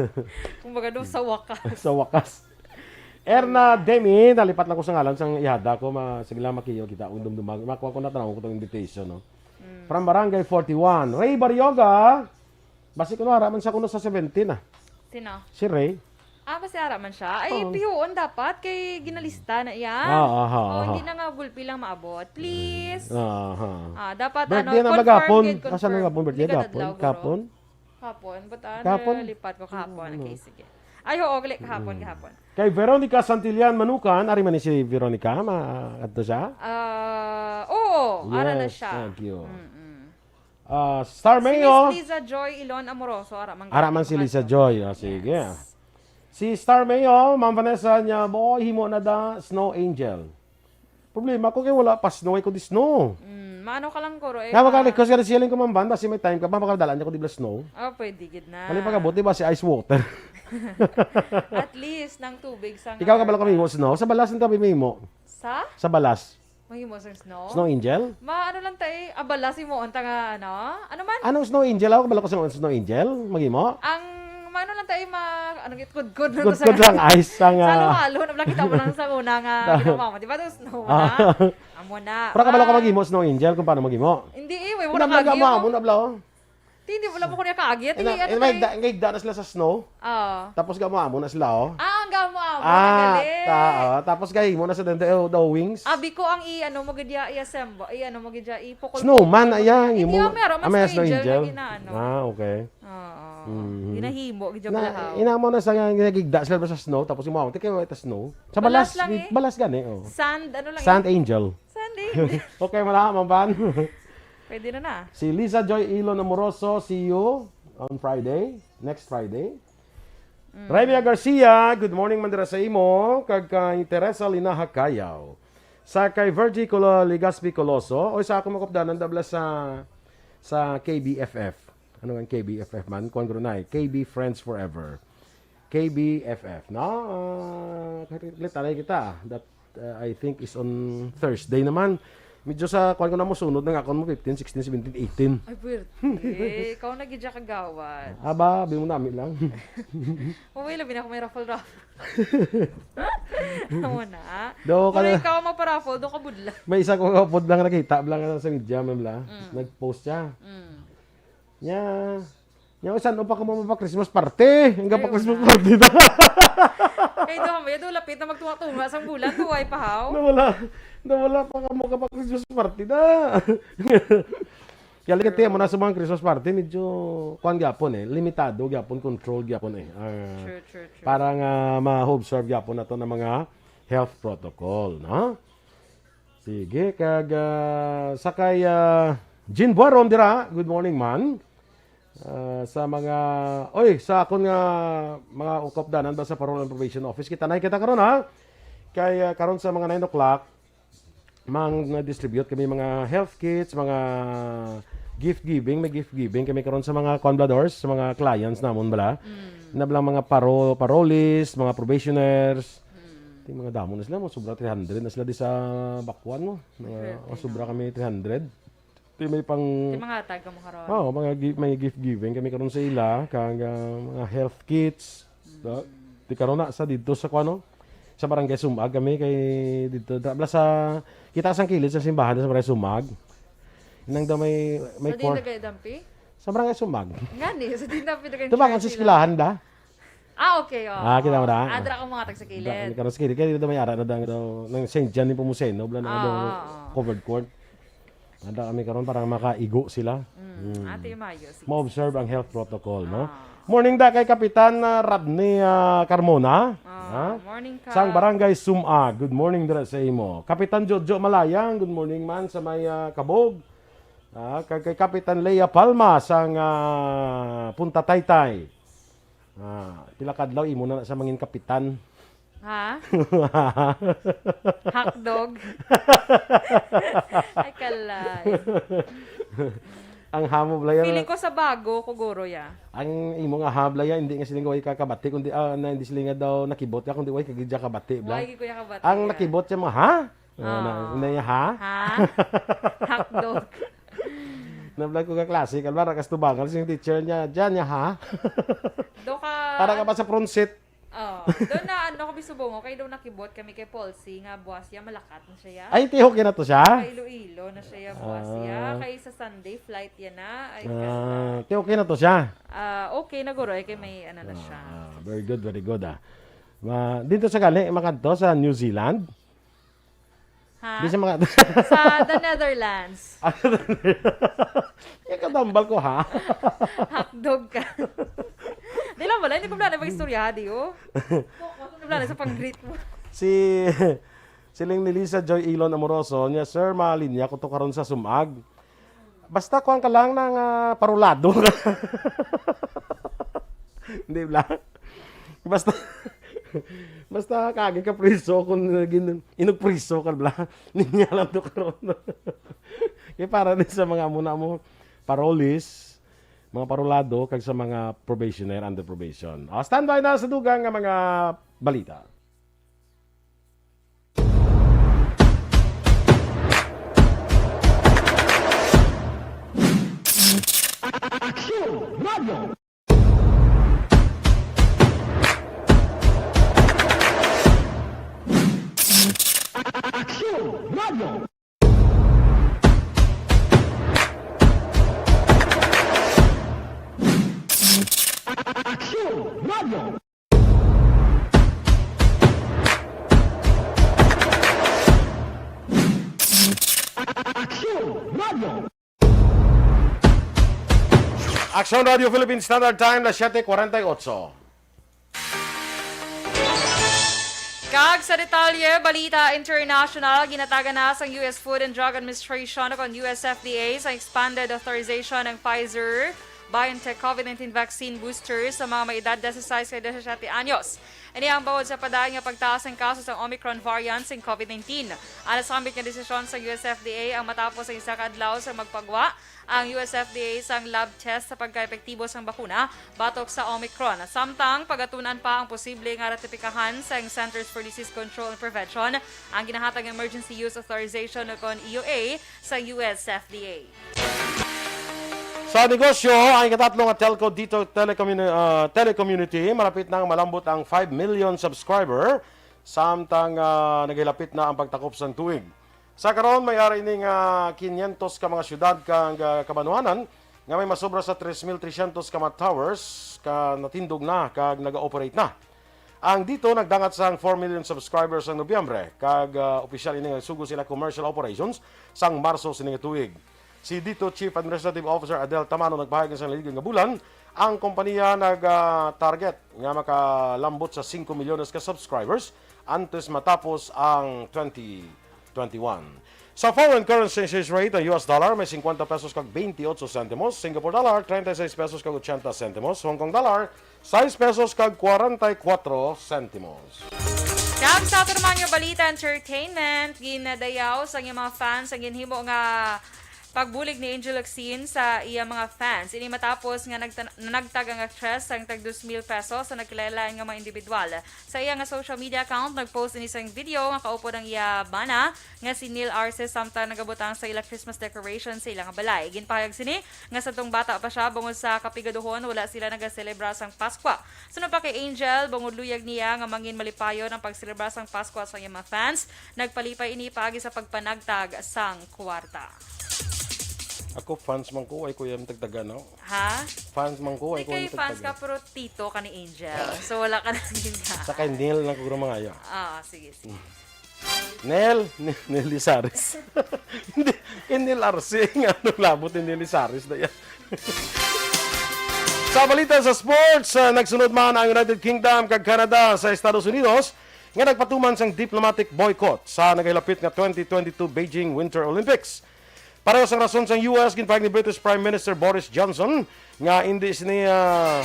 Kumbaga daw sa wakas. Sa wakas. Erna Demi, nalipat lang ko sa ngalan sang ihada ko, ma sige lang makiyo kita ang dumdumag. Makuha ko na tanaw ko tong invitation, no. Mm. From Barangay forty-one, Ray Barrioga. Basi kuno ara man sa kuno sa seventeen ah. Sino? Si Ray. Ah, basi ara man siya. Ay, oh. Pihuon dapat kay ginalista na iya. Ah, aha, oh, aha. Hindi na nga gulpi lang maabot. Please. Aha. Ah, dapat birthday ano, na bagapon. Asa na gapon birthday gapon? Kapon? Kapon, but ano, kapon? Lipat ko kapon. Mm. Okay, sige. Ay, oo, gali kahapon, mm, kahapon. Kay Veronica Santillan Manukan, ari man ni si Veronica, ma adto siya? Ah, uh, oo, yes, ara na siya. Thank you. Mm-mm. Uh, Star Mayo. Si Miss Liza Joy Ilon Amoroso, ara man. Ara man si Liza Joy. Oh, sige. Yes. Si Star Mayo, Ma'am Vanessa niya, boy, himo na da, Snow Angel. Problema ko kay wala pa snow, ay ko di snow. Mm, mano ka lang kuro eh. Kaya maka-request ka na siya ko, Ma'am Van, basi may time ka ba, makadala niya ko di ba snow? Oh, pwede gid na. Kali pag-abot, di ba, si ice water? At least, nang tubig sa... Ikaw ka bala kami mo snow? Sa balas ang tabi mo? Sa? Sa balas. Mahimo sa snow? Snow angel? Ma, ano lang tayo, abala si mo, ang tanga, ano? Ano man? Anong snow angel? Ako kabalo ko sa snow angel? Maghimo? Ang, maano lang tayo, ma, ano, git-, kudkod lang Kudkod lang, ice. Ang, sa ah, halo-halo, na lang kita mo lang sa una nga, ginawa mo. Di ba, ito snow na? Ah. Amo na. Pero kabalo ka maghimo, snow angel, kung paano maghimo? Hindi eh, wala mo na kagyo. Amo, amo na, bla, oh. Hindi, wala mo ko niya kaagit. Ina, Hindi, ano ina, may tayo? da, may da na sila sa snow. Oo. Tapos gamo-amo na sila, oh. Ah, ang gamo-amo. Ah, Nagaling. ta, oh. Tapos gahimo na sa the, the, the wings. Abi ko ang i-, ano mo gid ya, i-assemble, i-ano mo gid ya, ipukol. Snowman, ayan, Hindi, himo. ah, meron man Ah, may snow snow angel angel. na ginaano. Ah, okay. Oo. Mhm. Ginahimo gid yung Na, blahaw. inamo na sa nga nagigda sila sa snow, tapos yung mga, kaya ito snow. Sa Balas balas, lang eh. Balas gani, oh. Sand, ano lang Sand yun? Angel. Sand angel. Okay, wala, Ma'am Van. Pwede na na. Si Lisa Joy Ilon Amoroso, see you on Friday, next Friday. Raymia Garcia, good morning man dira sa imo, kag kay Teresa Linaha Cayaw. Sa kay Virgie Colo-, Legaspi Coloso, oy, sa ako makupdanan dabla sa sa K B F F. Ano ang K B F F man? Kuan ko na eh. K B Friends Forever. K B F F, no? Ah, litanay kita. That uh, I think is on Thursday naman. Medyo sa kuan ko na mo sunod na nga akon mo fifteen, sixteen, seventeen, eighteen. Ay, pwerte. Ikaw na gid siya kagawad. Aba, bi mo nami lang. Uy, labi na ako may raffle raffle. Amo na. Do, Pero kaya- ikaw magpa-raffle, do ka budla. May isa ko kapod lang nakita lang sa media, ma'am la. Mm. Nag-post siya. Mm. Nya, nya, saan pa ka mo pa Christmas party? Ang pa Ayun Christmas na. Party na. Kay do mo, do lapit na magtunga-tunga sang bulan, do ay pahaw. Nawala, nawala pa ka mo ka pa Christmas party na. Kaya lagi mo na sa mga Christmas party, medyo kuan gyapon eh, limitado gyapon, control gyapon eh. Ah, True, true, true. para nga ma-observe gyapon nato ng mga health protocol, no? Sige, kag ah, sa kay ah, Jean Buaron dira, good morning man. Ah, sa mga, oy, sa akon nga mga ukapdanan ba sa Parole and Probation Office, kita na kita karon ha. Kay ah, karon sa mga nine o'clock, mang na-distribute kami mga health kits, mga gift giving, may gift giving kami karon sa mga convladors, sa mga clients namon bala. Mm. Na bala mga paro, parolees, mga probationers. Mm. Ting mga damo na sila, mo sobra three hundred na sila di sa Bacuan mo. Mga, Grabe, oh, sobra no? Kami three hundred. Di may pang Di mga tag mo karon. Oh, mga gi- may gift giving kami karon sa ila, kag ah, mga health kits. Da- Di karon na sa dito sa kuano? Sa Barangay Sumag kami kay dito da, bala sa kita sa kilid sa simbahan sa Barangay Sumag. Nang daw may may Sa court. Dinda kay Dampi? Sa Barangay Sumag. Ngani, sa Dinda Pinagay. Diba ang sa eskwelahan da? Ah, okay, oh. Ah, kita mo na? Ah, dira ka mga tag sa Kami kilid. karon sa kilid kay dito may ara na dang daw nang Saint John ni Pomuceno bala na Ah, daw ah, ah. covered court. Ada kami karon para makaigo sila. Mm, ate Mayo, sige. Ma-observe ang health protocol, no? Ah. Morning da kay Kapitan ah, Rodney ah, Carmona. Ah, Ha? morning ka. Sang Barangay Sumag. Good morning dira sa imo. Kapitan Jojo Malayang, good morning man sa may ah, Kabog. Ah, kay, kay Kapitan Lea Palma sang ah, Punta Taytay. Ah, pila kadlaw imo na sa mangin kapitan. Ha? Hotdog. Ay, kalay. Ang ha mo, Blaya. Feeling ko sa bago ko guro ya. Ang imo nga ha, Blaya, hindi nga sila nga way ka kabati, kundi, ah, na, hindi sila nga daw nakibot ka, kundi way ka gid ya kabati, Bla. Way gid ko ya kabati, Ang ya. nakibot siya mo, ha? Oh, na, Ah. na ya, ha? Ha? Hakdog. Na, Bla, ko ka klase, kalma, rakas tubangan, sing teacher niya, dyan niya, ha? Do ka Para ka pa sa front seat. Oh, doon na ano kami subong, okay daw nakibot kami kay Paul C nga buwas ya malakat na siya ya. Ay, ti okay na to siya? Kay Iloilo na siya ya buwas ya. Ah. Kay sa Sunday flight ya na. Ay, Ah, kasta. ti okay na to siya? Ah, okay na guro, eh, kay may ano na siya. Ah, very good, very good, ah. Ma, dito sa gali, makadto sa New Zealand? Ha? Di sa mga Sa the Netherlands. Yung katambal ko, ha? Hakdog ka. Di lang wala, hindi ko wala na mag-istorya, di, oh. Hindi ko wala na sa pang-greet mo. Si, siling ni Lisa Joy Elon Amoroso, niya, "Sir, malinya ko to karon sa sumag." Basta kuwan ka lang ng, ah, parulado. Hindi lang. Basta, basta kagi ka priso kung naging inugpriso ka, bla. Ninya lang to karon. Kaya para din sa mga muna mo, parolees, mga parulado, kag sa mga probationer under probation. Ah, standby na sa dugang nga mga balita. Aksyon Radio. Aksyon Radio. Aksyon Radio. Aksyon Radio. Aksyon Radio Philippine Standard Time, las siete cuarenta y ocho. Kag sa detalye, balita international, ginatagan na sang U S Food and Drug Administration o kon U S F D A sa expanded authorization ng Pfizer BioNTech COVID nineteen vaccine booster sa mga may edad dieciséis kag diecisiete anyos. Ini ang bangod sa padayon nga pagtaas sang kaso sang Omicron variant sing COVID nineteen. Ang nasambit nga desisyon sang U S F D A ang matapos ang isa ka adlaw sa magpagwa ang U S F D A sang lab test sa pagkaepektibo sang bakuna batok sa Omicron. Samtang pagatun-an pa ang posible nga ratifikahan sang Centers for Disease Control and Prevention ang ginahatag nga emergency use authorization o kon E U A sang U S F D A. Sa negosyo, ang ikatatlo nga telco dito, telecommu-, ah, telecommunity, malapit na nga malambot ang five million subscriber, samtang, ah, nagahilapit na ang pagtakop sang tuig. Sa karon, may ara ini nga quinientos ka mga syudad kag, ah, kabanwanan nga may masobra sa tres mil trescientos ka mga towers ka natindog na kag naga-operate na. Ang dito nagdangat sang four million subscribers sang Nobyembre, kag, ah, opisyal ini nga nagsugo sila commercial operations sang Marso sini nga tuig. Si dito Chief Administrative Officer Adel Tamano nagpahayag sa naligikan nga bulan, ang kompanya nag, ah, target nga makalambot sa singko milyones ka subscribers antes matapos ang twenty twenty-one. Sa foreign currency exchange rate, ang U S dollar may cincuenta pesos kag veintiocho centimos, Singapore dollar treinta y seis pesos kag ochenta centimos, Hong Kong dollar sais pesos kag kwarenta y kuwatro sentimos. Kag sa aton naman nga balita, entertainment, ginadayaw sa iyang mga fans ang ginhimo nga pagbulig ni Angel Locsin sa iya mga fans. Ini matapos nga nagta-, nanagtag ang aktres sang tag dos mil pesos sa nagkalain-lain nga mga individual. Sa iya nga social media account, nag-post ini sang video nga kaupod ang iya bana nga si Neil Arce samtang nagabutang sa ila Christmas decoration sa ila nga balay. Ginpahayag sini nga sadtong bata pa sia, bangod sa kapigaduhon, wala sila nagaselebra sang Paskwa. Suno pa kay Angel, bangod luyag niya nga mangin malipayon ang pagselebra sang Paskwa sa iyang mga fans, nagpalipay ini paagi sa pagpanagtag sang kwarta. Ako, fans man ko, ay ko yan tagtagan, no? Ha? Fans man ko, ay Di ko kay yan fans ka, tagtagan. Pero tito ka ni Angel. So, wala ka na, yun ka. Sa kay Neil lang ko guro mga aya. Ah, sige, sige. Nel, Nel, Nel Lizares. Hindi, kay Nel Arce, nga ano, labot ni Nel Lizares na yan. Sa balita sa sports, ah, nagsunod man ang United Kingdom kag Canada sa Estados Unidos nga nagpatuman sang diplomatic boycott sa nagahilapit nga twenty twenty-two Beijing Winter Olympics. Pareho sang rason sang U S, ginpahayag ni British Prime Minister Boris Johnson nga indi sini, ah,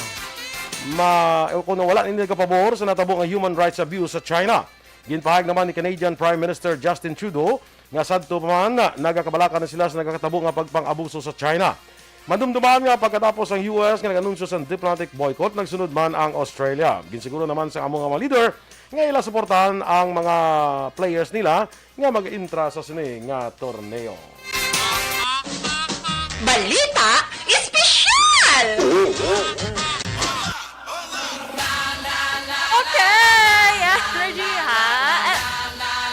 ma-, o kuno wala nini nagapabor sa natabo nga human rights abuse sa China. Ginpahayag naman ni Canadian Prime Minister Justin Trudeau nga sadto pa man, nagakabalaka na sila sa nagakatabo nga pagpang-abuso sa China. Madumduman nga pagkatapos ang U S nga nag-anunsyo sang diplomatic boycott, nagsunod man ang Australia. Ginsiguro naman sa amo nga mga leader nga ila suportahan ang mga players nila nga mag-intra sa sini nga torneo. Balita Espesyal! Okay! Energy, ha? Eh,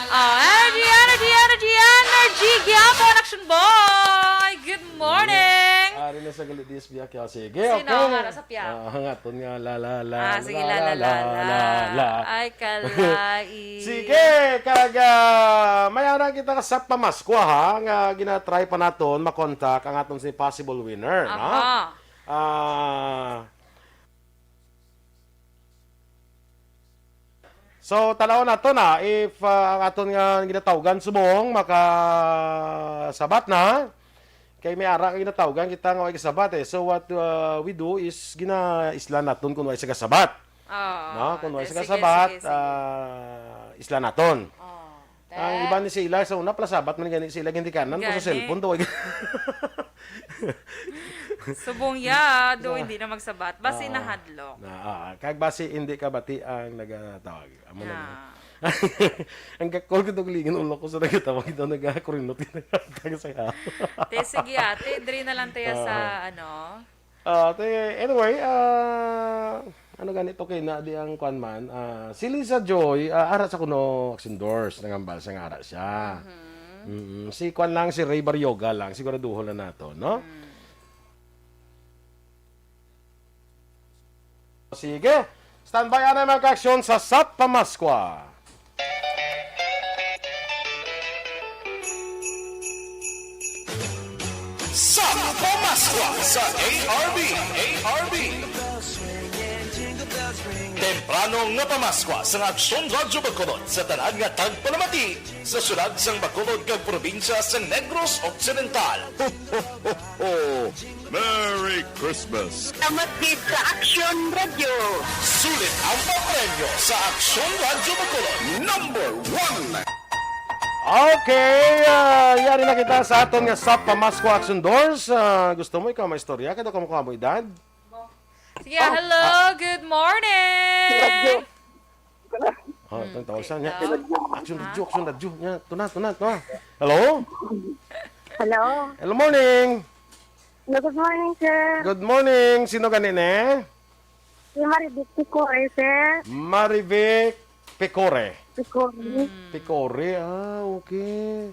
oh, energy, energy, energy, energy! Gyapon, Action Boy! Good morning! Ari na sa gali D S B Aquino. Sige, Sino okay. Ang ara sa piyak? Ah, ang aton nga la la la. Ah, sige, la la la la. Ay, kalai. Sige, kag ah, may ara kita sa pamaskwa ha, nga ginatry pa naton makontak ang aton si possible winner, no? Aha. Ah, so, tanaw nato na if ah, ang aton nga ginatawgan subong makasabat na. Kay may ara nga ginatawgan kita nga way kasabat eh. So what uh, we do is ginaisla naton kung way sa kasabat. Oh, No, kung way sa sige, kasabat, sige, sige. Ah, isla naton. Oh, Ang te. Iba ni sila sa una pala sabat man gani sila hindi kanan ko sa Gani. Cellphone to. Subong ya, do hindi na magsabat. Basi nahadlok. Na, ah, kag basi hindi ka bati ang nagatawag. Amo na. Ah. Ang gakol ko to galingon ulo ko sa nagatawag ito nagakurinot kag sa Te, sige ate, diri na lang tayo sa ano. Ah, te, anyway, ah, ano ganito kay na di ang kwan man, ah, si Lisa Joy, ah, ara sa kuno Action Doors, nangambal sa nga ara siya. Mm, si kwan lang, si Ray Baryoga lang, siguraduhon na nato, no? Sige, standby anay mga ka-aksyon sa Sap Pamaskwa. Sa pamaskwa sa A R B, A R B. Temprano nga pamaskwa sa Aksyon Radyo Bacolod sa tanan nga tagpalamati sa syudad sang Bacolod kag probinsya sang Negros Occidental. Ho, ho, ho, ho. Merry Christmas! Salamat gid sa Aksyon Radyo. Sulit ang papremyo sa Aksyon Radyo Bacolod, number one. Okay, ah, yari na kita sa aton nga Sap Pamaskwa Action Doors. Ah, gusto mo ikaw may istorya? Kaya ka mo edad? Sige, hello, good morning! Oh, itong tawag sa niya. Hello. Action Radyo, Action Radyo. Niya, tuna, tuna, tuna. Hello? Hello. Hello, morning. Hello, good morning, sir. Good morning. Sino gani ni? Si Marivic Picore, sir. Marivic Picore. Picore. Picore, ah, okay.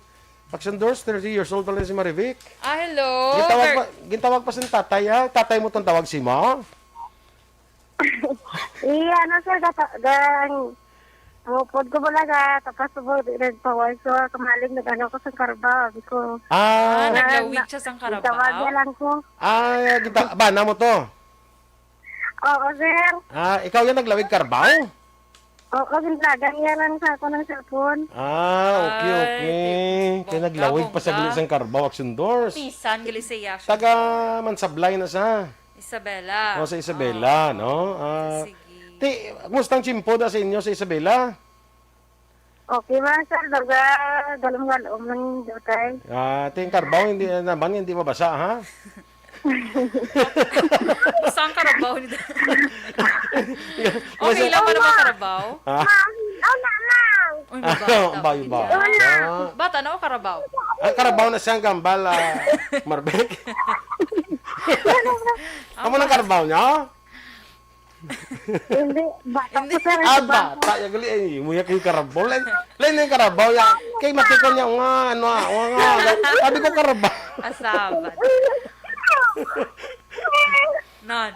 Action Doors, thirty years old pala si Marivic. Ah, hello. Gintawag Ver- pa, gintawag pa sa tatay, ah. Tatay mo tong tawag si mo? Iya, ano, sir, gata, gang, upod ko bala ga, tapos po, di rin pawal ko, kamalig, nag-ano ko sa karba, sabi ko. Ah, Ah, naglawig siya sang Tawag niya karabaw. Lang ko. Ah, gita, bana mo to. Oo, sir. Ah, ikaw yan naglawig karbaw? Oo, ginlagan niya lang sa ako ng cellphone. Ah, okay, Ay, okay. di- Kaya naglawig pa sa bongga, gili sang karbaw, Action Doors. Pisan, gali siya. Taga Mansablay na sa. Isabela. O, sa Isabela, Ah, no? Ah, sige. Ti, kumusta ang tiyempo da sa inyo sa Isabela? Okay man, sir. Daga, galong-galong lang yung dutay. Ah, ti, ang karbaw, hindi naman, hindi mabasa, ha? Saan karabaw ni Okay lang ba naman karabaw? Ha? Ma'am, oh, na, ma'am. Uy, Ah, mabata. bayo ba? Bata. Ah, Bata na o karabaw? ah, karabaw na siyang gambal, ah, Marvic. Amo nang karabaw niya? Hindi, bata ko, sir. Ah, bata. Ya, gali, ay, muya kayo karabaw. Lain, lain na yung karabaw. Ya. Kay matiko niya, nga, ano, ah, nga, nga. Sabi ko karabaw. Asabat. Non,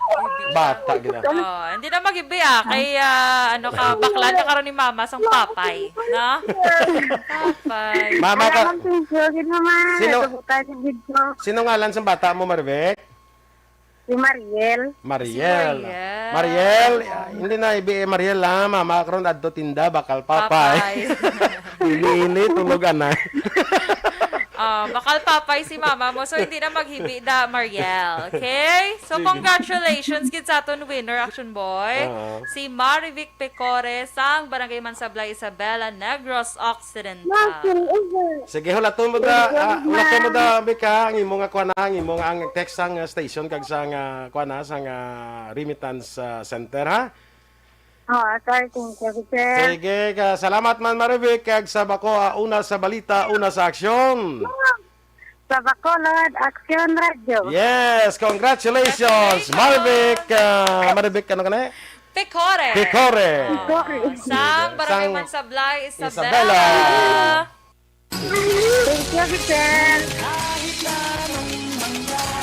Bata, gina. Oh, hindi na mag-ibi ah. Kay ah, ano ka, bakla na karon ni mama sang papay. No? Papay. Mama ka, Salamat, thank you. Gid naman. Sino- Ito po tayo sa video. Sino ngalan sa bata mo, Marvic? Si Mariel. Mariel. Si Mariel. Mariel, ah, hindi na ibi Mariel ha. Mama karon adto tinda bakal papay. Papay. Ini-ini tulog anay. Ah, bakal papay si mama mo, so hindi na maghibi da, Mariel. Okay? So, Sige. Congratulations gid sa aton winner, Action Boy. Oo. Si Marivic Pecore sang Barangay Mansablay, Isabela, Negros Occidental. Nothing ever. Sige, hulaton mo da, Thank you, ah, hulaton mo da, ma'am. Mika, ang imo nga kuan na, ang imo nga ang text sang, ah, station kag sang, ah, kuan na, sang, ah, remittance, ah, center, ha? Oh, sir, thank you, sir. Sige, ka, salamat man, Marivic, kag sa bako, ah, una sa balita, una sa aksyon. Sa Bacolod, Action Radio. Yes, congratulations, Congratulations. Marivic, ah, Marivic, ano ka na? Pecore. Pecore. Oh, Pecore. Sang Barangay Sang Mansablay, Isabela. Isabela. Thank you, sir.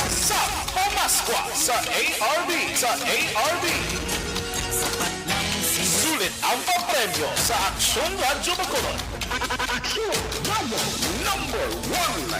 Sa Pamaskwa sa A R B, sa A R B. Sulit ang papremyo sa Aksyon Radyo Bacolod. Aksyon Radyo, number one.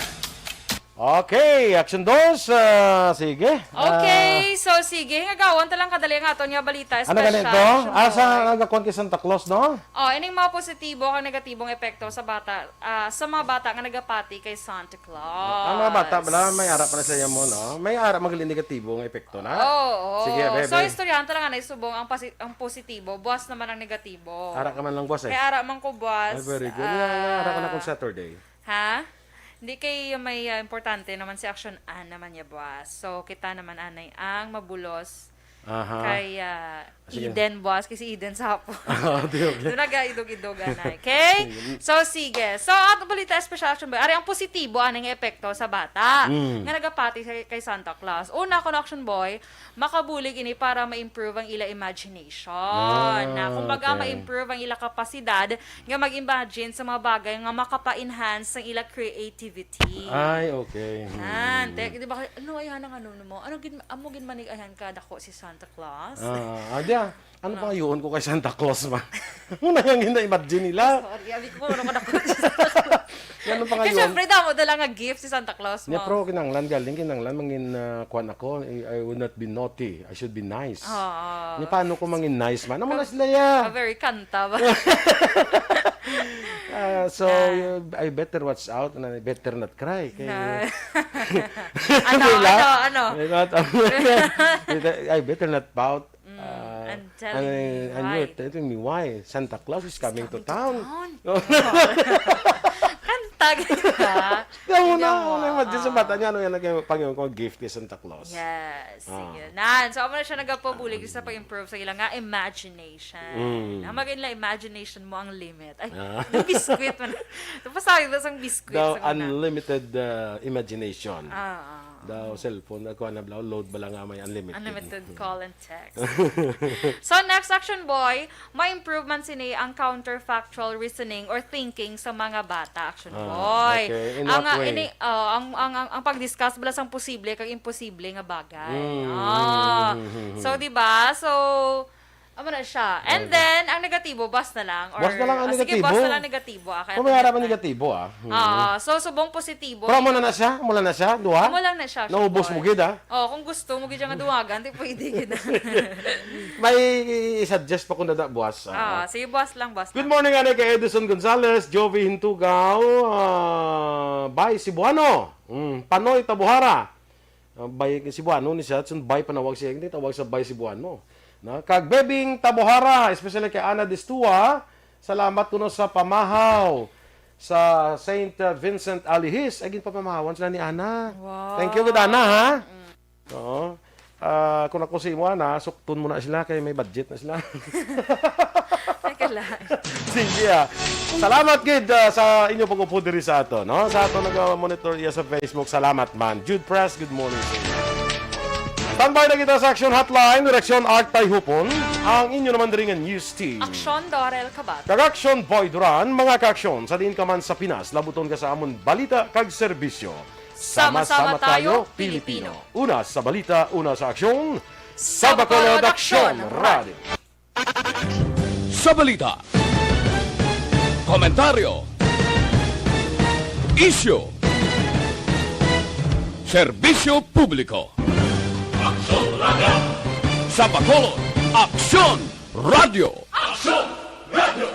Okay, Aksyon Dos, ah, sige. Ah, Okay, so sige, nga gawon ta lang kadali ang aton nga balita ano ganito? Espesyal, Aksyon Ah, sa Boy. Nagakuan kay Santa Claus, no? Oh, ining mga positibo kag negatibong epekto sa bata, ah, sa mga bata nga nagapati kay Santa Claus. Ang mga bata, bala, may ara pa na sa iyamo, no? May ara, magaling negatibo nga epekto na. Oo, oo. Sige, bebe. So, istoryahan ta lang anay subong ang pasi-, ang positibo, buwas naman ang negatibo. Ara ka man lang, buwas, eh. Kay ara man ko buwas, Ay, very good. Nga, nga, ara ka na ah, kung Saturday. Ha? Hindi kay may, ah, importante naman si Action Ann naman niya buwas. So, kita naman anay ang mabulos Aha. kay, ah, Sige. Eden buwas, kay si Eden sa hapon. Ah, okay, okay. Doon nag-idog-idog, anay. Okay? Sige. So, sige. So, ang balita espesyal, Action Boy, ari ang positibo, anay nga epekto sa bata Mm. nga nagapati sa, kay Santa Claus. Una, kung Action Boy, makabulig ini para ma-improve ang ila imagination. Ah, Na, kumbaga, okay. ma-improve ang ila kapasidad nga mag-imagine sa mga bagay nga makapa-enhance sang ila creativity. Ay, okay. Hmm. Yan. Te, di ba, ano, ay, hanang ano mo? Ano gin-, amo gin manig ayan ka dako si Santa Claus? Ah, ah, di, ah. Ano Ano? pangayoon ko kay Santa Claus, ma? Muna yung gina-imagine nila. Sorry, abi ko, ano ka dako si Santa Claus? Yan ang Kaya pangayoon. syempre, damo dala nga gift si Santa Claus Niya, mo. Pero kinanglan, galing, kinanglan, mangin, ah, kwan ako, I, I would not be naughty. I should be nice. Oo. Ni paano ko mangin nice man? Amo na sila ya. A very kanta ba? Ah, so, Na. you, I better watch out and I better not cry. Kay Na. Ano, Wala. ano, ano? I not, I better not pout. Mm, Ah, I'm telling and, you and why. You're telling me why. Santa Claus is coming to Coming to town. town. Kanta, ganda. Kaya mo na, Tingnan mo, mo na imagine sa ah. bata niya, ano yan, ang pangyaw ko, gift ni Santa Claus. Yes, Ah. sige. Nan, so, amo na siya nagapabulig sa pag-improve sa ilang nga imagination. Mm. Ang maging la imagination mo ang limit. Ay, Ah. yung biskwit mo na. Ito pa sabi ba sang biskwit Daw sa una? Unlimited, uh, imagination. Ah, ah. Daw cellphone, ako na bla, load ba lang nga may unlimited? Unlimited call and text. So, next, Action Boy, ma-improve man sini ang counterfactual reasoning or thinking sa mga bata, Action Ah, Boy. okay. In Ang, what ah, way? ini, oh, ang, ang, ang, ang pag-discuss bala sang posible kag imposible nga bagay. Mm, Ah. mm, mm, mm, mm. So, di ba? So, amo na siya. And Okay. then, ang negatibo, buwas na lang. Or, Buwas na lang ang ah, sige, negatibo. buwas na lang negatibo, ah, kaya Kung may harap ang tingnan. negatibo, ah. Mm. Ah, so, subong positibo. Pero amo na na siya? Amo lang na siya? Duha? Amo lang na siya, Naubos Action mo Boy. gid, ah. Oh, kung gusto mo gid siya nga duwagan, di pwede gid. May i-suggest pa kung dada buwas, ah. Ah, sige, buwas lang, buwas Good lang. morning, anay kay Edison Gonzalez, Jovi Hintugaw, ah, Bay Cebuano, mm, Panoy Tabuhara. Ah, Bay Cebuano ni siya, sun Bay panawag siya, hindi tawag sa Bay Cebuano. Na, kag Bebing Tabuhara, especially kay Ana Distua, salamat kuno sa pamahaw sa Saint Vincent Alihis. Ay, ginpapamahawan sila ni Ana. Wow. Thank you gid, Ana, ha? Mm. Oo. Ah, kung ako si imo, Ana, sukton mo na sila kay may budget na sila. Ay, kalain. Sige, ah. Salamat gid, ah, sa inyo pag-upod diri sa ato, no? Sa ato nag-monitor iya sa Facebook, salamat man. Jude Press, good morning sa inyo. Standby na kita sa Action Hotline, direksyon Art Tayhupon, ang inyo naman diri nga news team. Aksyon Dorel Kabat. Kag Aksyon Boy Duran, mga ka-aksyon, sa diin ka man sa Pinas, labuton ka sa amon balita kag serbisyo. Sama-sama tayo, Pilipino. Una sa balita, una sa aksyon, sa Bacolod Aksyon Radio. Sa balita, komentaryo, isyu, serbisyo publiko. Aksyon Radio. Sa Bacolod, Aksyon Radio. Aksyon Radio.